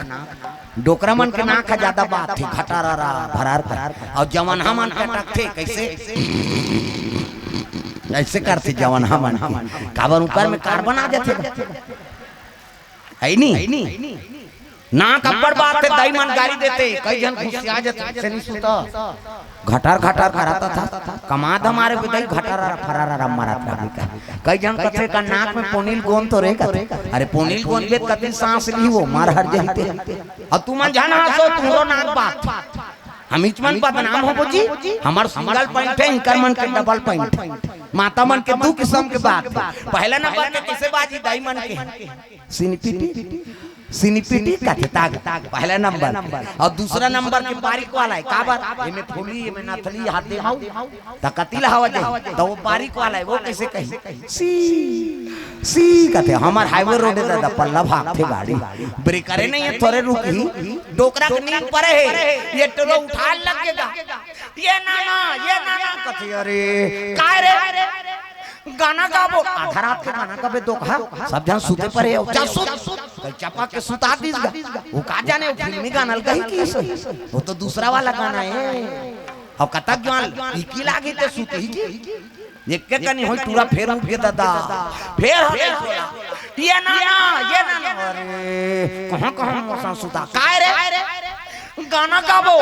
डोकरा मन के नाक ह जादा बाजथे, घटारारा, भरार कर। अउ जवनहा मन के अटकथे, कइसे? अइसे करथे जवनहा मन के। काबर ऊपर में कार्बन आ जाथे। हे नी? नाक अब्बड़ बाजथे, दई मन गारी देथे, कई झन घुसिया जाथे, अइसे नइ सुता। घटार घटार करत हस, कमा धमारे बिदाई घटार फरार मरत रहिबे। कई झन कथे का नाक में पोनील गोंद तो रे कथे। अरे पोनील गोंद बे कति सांस ली वो, मर हर जाही ते। अउ तुमन झन हंसो, तुंहरो नाक बाजथे। हमीच मन बदनाम होबो जी, हमर सिंगल पॉइंट हे, इंकर मन के डबल पॉइंट हे, माता मन के दू किसम के बात हे। पहला नंबर के कइसे बाजी दाई मन के? सिनिपिटी, सिनिपिटी कथे ताग, पहला नंबर। अउ दूसरा नंबर के बारीक वाला हे, काबर? एमे फूली, एमे नथली, हाथ दे हाउ, त कति ल हवा जाही, त ओ बारीक वाला हे, ओ कइसे कही? सी, सी कथे, हमर हाईवे रोड हे ददा, पल्ला भागथे गाड़ी, ब्रेकरे नइ हे, थोरे रुकही, डोकरा के नींद परे हे, ए टूरा उठाय लग गे गा, "ये नाना, ये नाना," कथे, "अरे, काय रे?" गाना गाबो, आधा रात के गाना गाबे दोकहा, सब झन सुते परे हे, "चल सुत।" कई चपक के सुता दिस गा। ओ का जाने, ओ फिल्मी गाना ल कही कि सही, ओ तो दूसरा वाला गाना हे। अउ कतक जुवान इकी लागी ते सुतही की। एक्के कनी होय टूरा फेर उठ गे ददा, फेर हले बोला, "ये नाना, ये नाना।" अरे, कहां कहां मोर संग सुता, "काय रे?" गाना गाबो।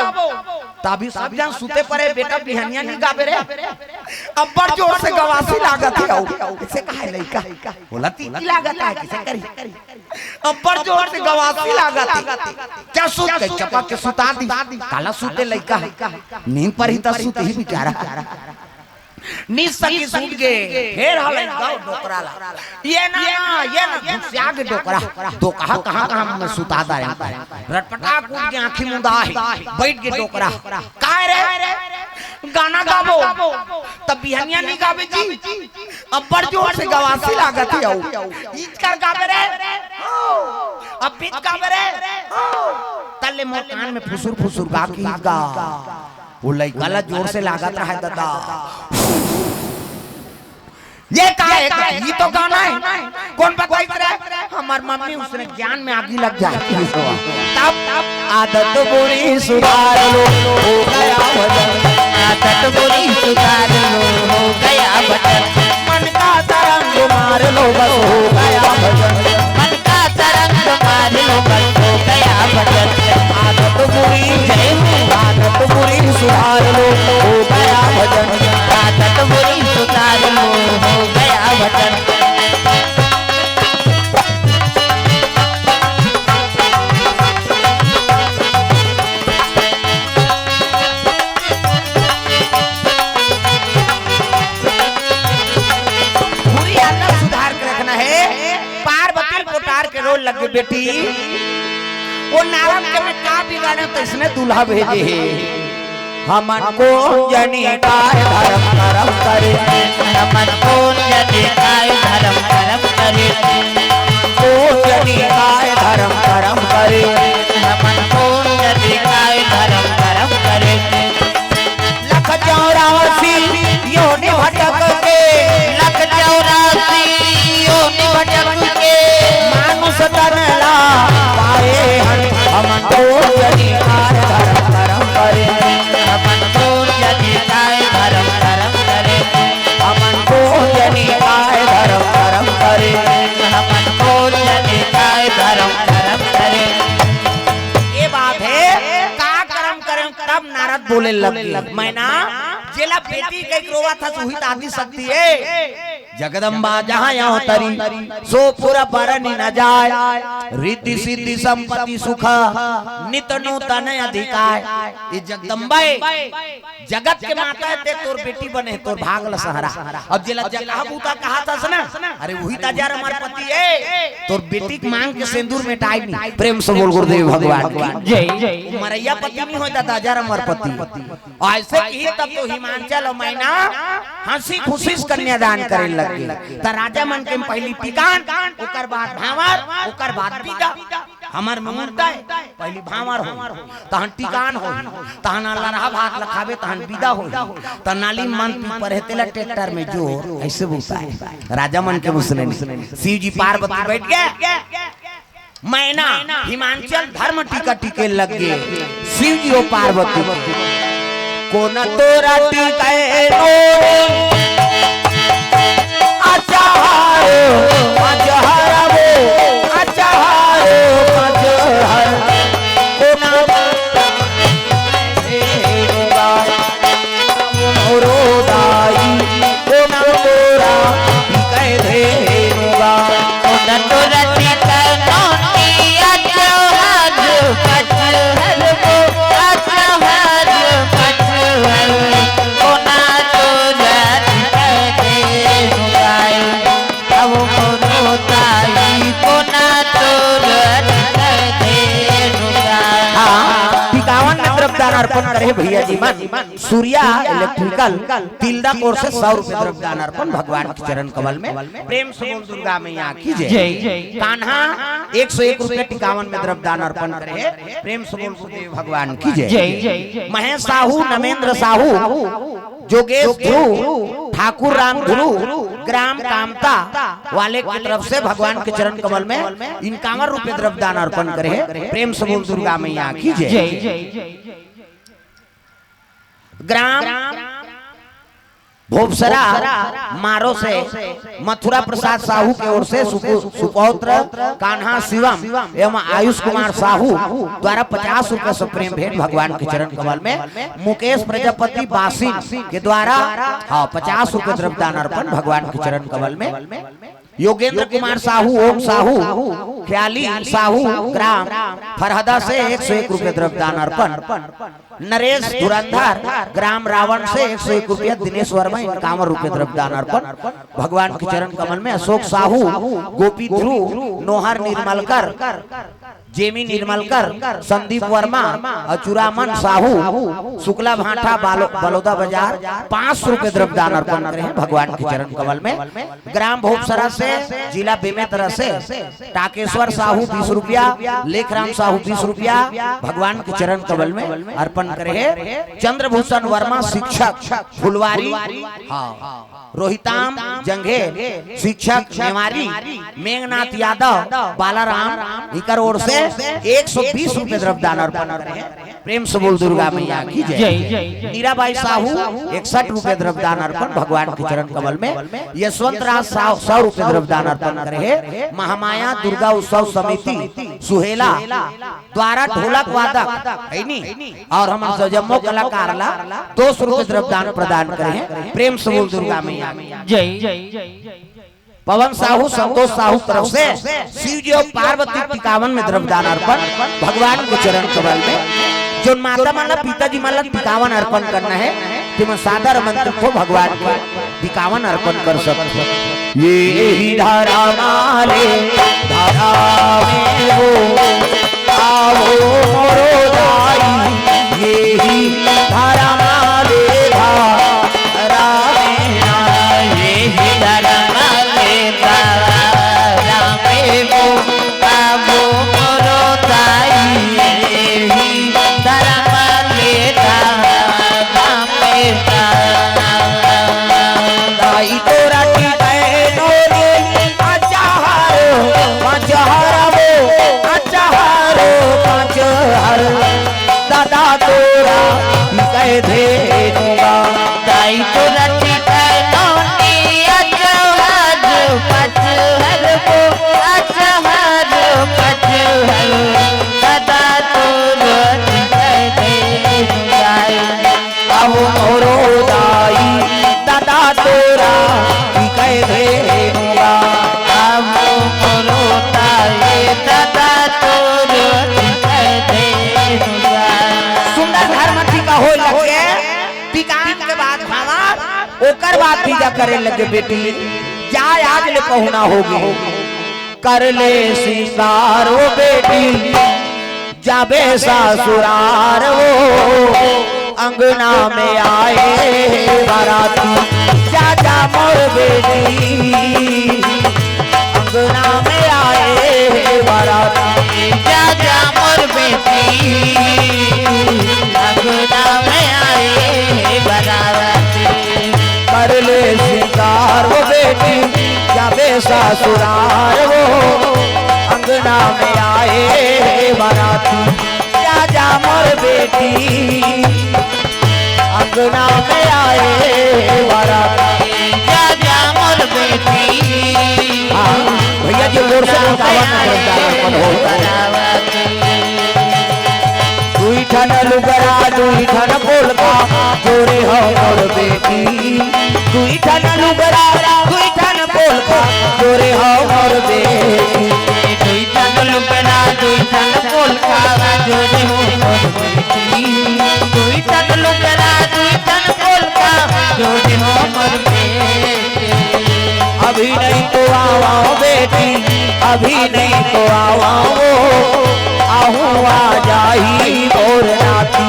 तभी सब झन सुते परे, "बेटा बिहनिया नइ गाबे रे, अब्बड़ जोर से गवासी लागत हे।" अउ कइसे कहे लइका, बोला, "तीती लागत हे, कइसे करी?" "अब्बड़ जोर से गवासी लागत हे।" "चल सुत," कहि चपक के सुता दिस। काला सुते लइका हे, नींद परही त सुतही बिचारा। नींद सकी सुत गे, फेर हले गाओ डोकरा ला, "ये ना, ये ना," घुसिया गे डोकरा, दोकहा कहां कहां में सुता दारे। रटपटाक उठ गे, आंखी मुंदा हे, बइठ गे डोकरा। "काय रे, गाना गाबो?" "त बिहनिया नइ गाबे जी, अब्बड़ जोर से गवासी लागत हे।" "अउ इचकर गाबे रे, अब्बड़ गाबे रे।" तले मोर कान में फुसुर फुसुर गा किहिस गा। ओ लइका ला जोर से लागत रहय ददा। "ये का हे? ये तो गाना हे।" "कोन बताइस रे?" "हमर मम्मी उसने ज्ञान में आगी लग जाए।" तब, "आदत बुरी सुधार लो, हो गया भजन।" आदत बुरी सुधार लो, हो गया भजन। मन का तरंग मार लो, बस हो गया भजन। मन का तरंग मार लो, बस हो गया भजन। आदत बुरी, जय हो, आदत बुरी सुधार लो, हो गया भजन। आदत बुरी सुधार लो, हो गया भजन। अवतार के रोल लगे बेटी। वो नारद के में का बिगाड़े, तइसने दूल्हा भेजे हे। हमन कोन जनी काय धरम करम करे। हमन कोन जनी काय धरम करम करे। कोन जनी काय धरम करम करे। हमन कोन जनी काय धरम करम करे। लख चौरासी योनि भटक के। लख चौरासी योनि भटक के। मानुष तन ला पाए हन। हमन कोन जनी काय धरम करम करे। हमन कोन जनी काय धरम करम करे। हमन कोन जनी काय धरम करम करे। हमन कोन जनी काय धरम करम करे। ये बात हे, का करम करम, तब नारद बोले लग गे, मैना, जेला बेटी कहिके रोवत हस, उही त आदि शक्ति हे। जगदम्बा जहाँ अवतरी, सो पुर बरनि न जाय। रिद्धि सिद्धि संपत्ति सुख, नित नूतन अधिकाय। ये जगदम्बा हे, जगत के माता हे, ते तोर बेटी बने, तोर भाग ल सहरा। अब जेला जगह बूता कहत हस ना, अरे उही त हजार अमर पति हे, तोर बेटी के मांग के सेंदूर मेटाय नहीं। प्रेम से बोल गुरुदेव भगवान की। जय। मरइया पति नहीं होय दादा, हजार अमर पति। अइसे किही तब तो हिमांचल अउ मैना हंसी खुशी से कन्यादान करे लग गे। त राजा मन के पहिली टिकान, ओकर बाद भांवर, ओकर बाद बिदा। हमर मुहूर्त हे, पहिली भांवर होही, तहन टिकान होही, तहन लरहा भात ल खाबे, तहन बिदा होही, त नाली म मन पी परे तेला ट्रैक्टर में जोर, अइसे बोलता हे। राजा मन के मुसने में शिव जी पार्वती बइठ गे, मैना हिमांचल धरम टीका टिके लग गे, शिव जी ओ पार्वती के। कोन तोरा टिकै नो अचहर, अचहर वो, अचहर, अचहर। कोन मोरो दाई, कोन तोरा टिकै धेनुगा। कोन तोरा टिकै नोनी अचहर, अचहर वो, अचहर, अचहर। कोन तोरा टिकै धेनुगा। अब मोरो ताई कोन तोर टिकै धेनुगा। हाँ, टिकावन में द्रव्यदान अर्पण करे भैया जी मन। सूर्या इलेक्ट्रिकल तिल्दा कोर से सौ रुपये द्रव्यदान अर्पण भगवान के चरण कमल में। प्रेम से बोल दुर्गा मैया की जय। जय। कान्हा एक सौ एक रुपये टिकावन में द्रव्यदान अर्पण करे, प्रेम से बोल गुरुदेव भगवान की जय। जय, जय, जय। महेश साहू, नमेंद्र साहू, जोगेश ध्रुव, ठाकुर राम ध्रुव, ग्राम कामता वाले की तरफ से भगवान के चरण कमल में इक्यावन रुपये द्रव्यदान अर्पण करे हे। प्रेम से बोल दुर्गा मैया की जय। जय, जय, जय। ग्राम भोपसरा मारो से मथुरा प्रसाद साहू के ओर से सुपु-, सुपौत्र कान्हा शिवम एवं आयुष कुमार साहू द्वारा पचास रुपये से प्रेम भेंट भगवान के चरण कमल में। मुकेश प्रजापति बासिन के द्वारा, हाँ, पचास रुपये द्रव्यदान अर्पण भगवान के चरण कमल में। योगेंद्र कुमार साहू, ओम साहू, ख्याली साहू, ग्राम फरहदा से एक सौ एक रुपये द्रव्यदान अर्पण। नरेश धुरंधर, ग्राम रावण से एक सौ एक रुपया, दिनेश वर्मा इक्यावन रुपये द्रव्यदान अर्पण भगवान के चरण कमल में। अशोक साहू, गोपी ध्रुव, नोहर निर्मलकर, जेमी निर्मलकर, संदीप वर्मा, अचुरामन साहू, शुक्ला भाठा, बालो-, बलौदा बाजार, पाँच सौ रुपये द्रव्यदान अर्पण करे हे भगवान के चरण कमल में। ग्राम भोपसरा से, जिला बेमेतरा से टाकेश्वर साहू बीस रुपया, लेखराम साहू बीस रुपया भगवान के चरण कमल में अर्पण करे हे। चंद्रभूषण वर्मा शिक्षक फुलवारी, हाँ, रोहिताम जंघे शिक्षक नेवारी, मेघनाथ यादव बालाराम, इकर ओर से एक सौ बीस रुपये द्रव्यदान अर्पण करे हे। प्रेम से बोल दुर्गा मैया की जय। जय, जय, जय। मीराबाई साहू इकसठ रुपये द्रव्यदान अर्पण भगवान के चरण कमल में। यशवंत राज साहू सौ रुपये द्रव्यदान अर्पण करे हे। महामाया दुर्गा उत्सव समिति सुहेला द्वारा ढोलक वादक है नी, और हमर जम्मो कलाकार ला दो सौ रुपये द्रव्यदान प्रदान करे हे। प्रेम से बोल दुर्गा मैया की जय। पवन साहू, संतोष साहू तरफ से शिव जी और पार्वती टिकावन में द्रव्यदान अर्पण भगवान के चरण कमल में। जोन माता मन ला, पिताजी मन ला टिकावन अर्पण करना हे, तेमन सादर आमंत्रित हो भगवान के टिकावन अर्पण कर सकत हो। ये ही धरा माले, रामे वो, आवो मोरो दाई, ये ही धर्म लेधा रामे ना, ये ही धर्म लेधा रामे वो, आवो मोरो दाई, ये ही धर्म लेधा रामे ना। दाई तोरा टिकै नोरे अचार पाँच हर वो, अचार पाँच हर। दादा तोरा टिकै धेनुगा। दाई तोरा टिकै नोरे अचार पाँच हर वो, अचार पाँच हर। दादा तोरा टिकै धेनुगा। अब मोरो दाई दादा तोरा टिकै धेनुगा। अब मोरो दाई दादा तोरा टिकै धेनुगा। सुंदर धर्म टीका होय लगे, टीकान के बाद भावा, ओकर बाद बीजा करे लगे बेटी, जा आज ले पहुना होगे। कर ले सिंगार वो बेटी, जाबे ससुरार वो, अंगना में आए बाराती, जा जा मोर बेटी, अंगना में आए बाराती, जा जा मोर बेटी, अंगना में आए बाराती। कर ले सिंगार वो बेटी, जाबे ससुरार वो, अंगना में आए बाराती, जा जा मोर बेटी, अंगना में आए बाराती, जा जा मोर बेटी। हाँ, भैया जी, जोर से गावा ना, जोरदार अपन हो। दुई ठन लुगरा, दुई ठन पोलका, जोरे हो मोर बेटी। दुई ठन लुगरा, दुई ठन पोलका, जोरे हो मोर बेटी। दुई ठन लुगरा, दुई ठन पोलका, जोरे हो मोर बेटी। दुई ठन लुगरा, दुई ठन पोलका, जोरे हो मोर बेटी। अभी नहीं तो आवा बेटी, अभी नहीं तो आवा वो, आहू आ जाही मोर नाती,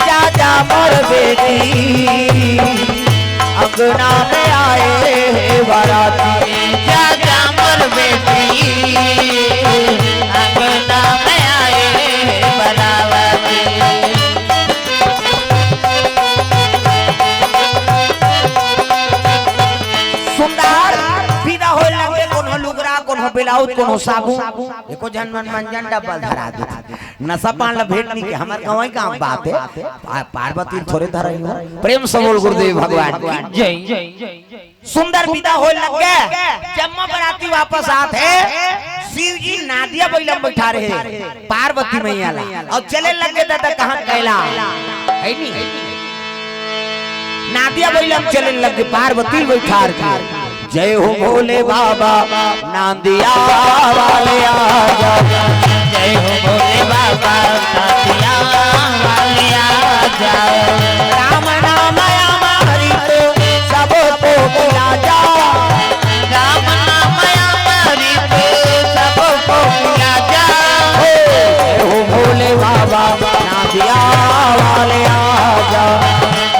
जा जा मोर बेटी, अंगना में आए बाराती, जा जा मोर बेटी, अंगना में आए बाराती। सुंदर विदा होय लगे, कोनो लुगरा, कोनो ब्लाउज, कोनो साबुन, एको झन मन मंजन डब्बा धरा दे। नशा पान ला भेंट नहीं के, हमर गंवई गांव बात हे। पा-, पार्वती थोरे धरई हो। प्रेम से बोल गुरुदेव भगवान की। जय। सुंदर विदा होय लगे, जम्मो बराती वापस आत हे, शिव जी नादिया बइला म बइठा रहे, पार्वती मैया ला, अउ चले लगे दादा कहाँ कैला, है नी? नादिया बइला म चले लगे, पार्वती बइठा रहे। जय हो भोले बाबा नांदिया वाले आजा। जय हो भोले बाबा नांदिया वाले आजा। राम नाम अमृत सबको पिया जा। राम नाम अमृत सबको पिया जा। हो, जय हो भोले बाबा नांदिया वाले आजा।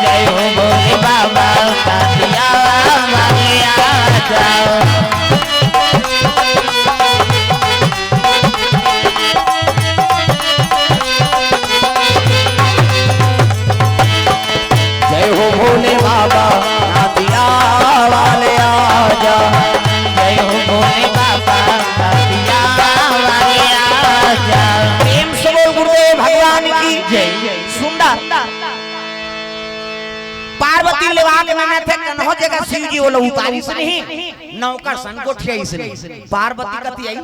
जय हो भोले बाबा नांदिया वाले आजा। जय हो भोले बाबा नांदिया वाले आजा। जय हो भोले बाबा नांदिया वाले आजा। प्रेम से बोल गुरुदेव भगवान की जय। सुंदर पार्वती लेवा के ननद हे, कन्हो जगह शिव जी ओला उतारिस नहीं, न ओकर संग गोठियाइस नहीं। पार्वती कति आई,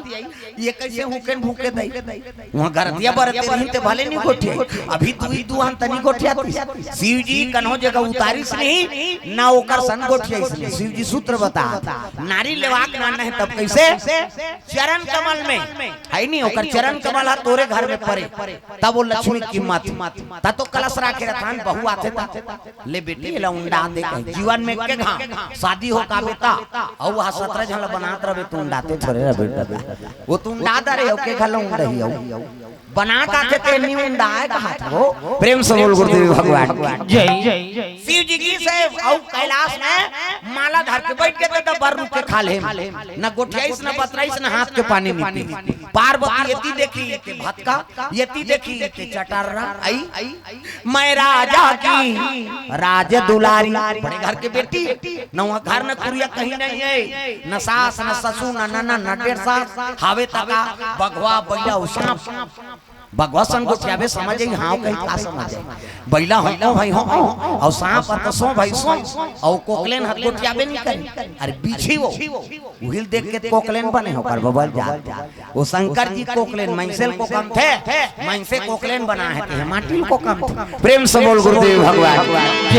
ये कैसे हुकेन भूके दई? वहाँ गरतिया बरते रही ते भले नहीं गोठियाई, अभी तू ही दुआन तनी गोठियाती। शिव जी कन्हो जगह उतारिस नहीं, ना ओकर संग गोठियाइस नहीं। शिव जी सूत्र बता, नारी लेवाक नाना है तब कैसे? चरण कमल में, है नहीं, ओकर चरण कमल हा तोरे घर में परे, तब वो लक्ष्मी की कीमत, तब तो कलश राखे रथान, बहू आथे ता। ले बेटी, एला उंडा दे कहीं। जीवन में के घाम, शादी हो का बेटा, अउ वह सत्रह झन ला बनात रहे, तुंडाते थोरे रहे बेटा। वो तुंडा दे रहे हो के घलो उंडही हो। बना का थे ते नी उंडाए का हाथ हो। प्रेम से बोल गुरुदेव भगवान की। जय। शिव जी की से अउ कैलाश में माला धर के बैठ के तो बर रुख के खा ले। न गोठियाइस, न बतराइस, न हाथ के पानी नी पी। पार्वती यति देखी के भतका, यति देखी के चटर्रा। आई, मैं राजा की राज दुलारी, बड़े घर के बेटी, नवा घर न कुरिया कहीं नहीं है, न सास, न ससुर, न ननद, न डेढ़ सास, हावे तका बघवा, बइला, अउ सांप। बघवा सन गोठियाबे समझ आई, हाँ कहीं का समझ आई। बइला हो, ओ भाई हो, अउ सांप अत सो भाई सो, अउ कोकलेन हत गोठियाबे नहीं करी। अरे बीछी वो, उहिल देख के कोकलेन बने हो कर बबल जा। वो शंकर जी कोकलेन, मनसेल को कम थे, मनसे कोकलेन बना है, ते माटिल को कम थे। प्रेम से बोल गुरुदेव भगवान। जय।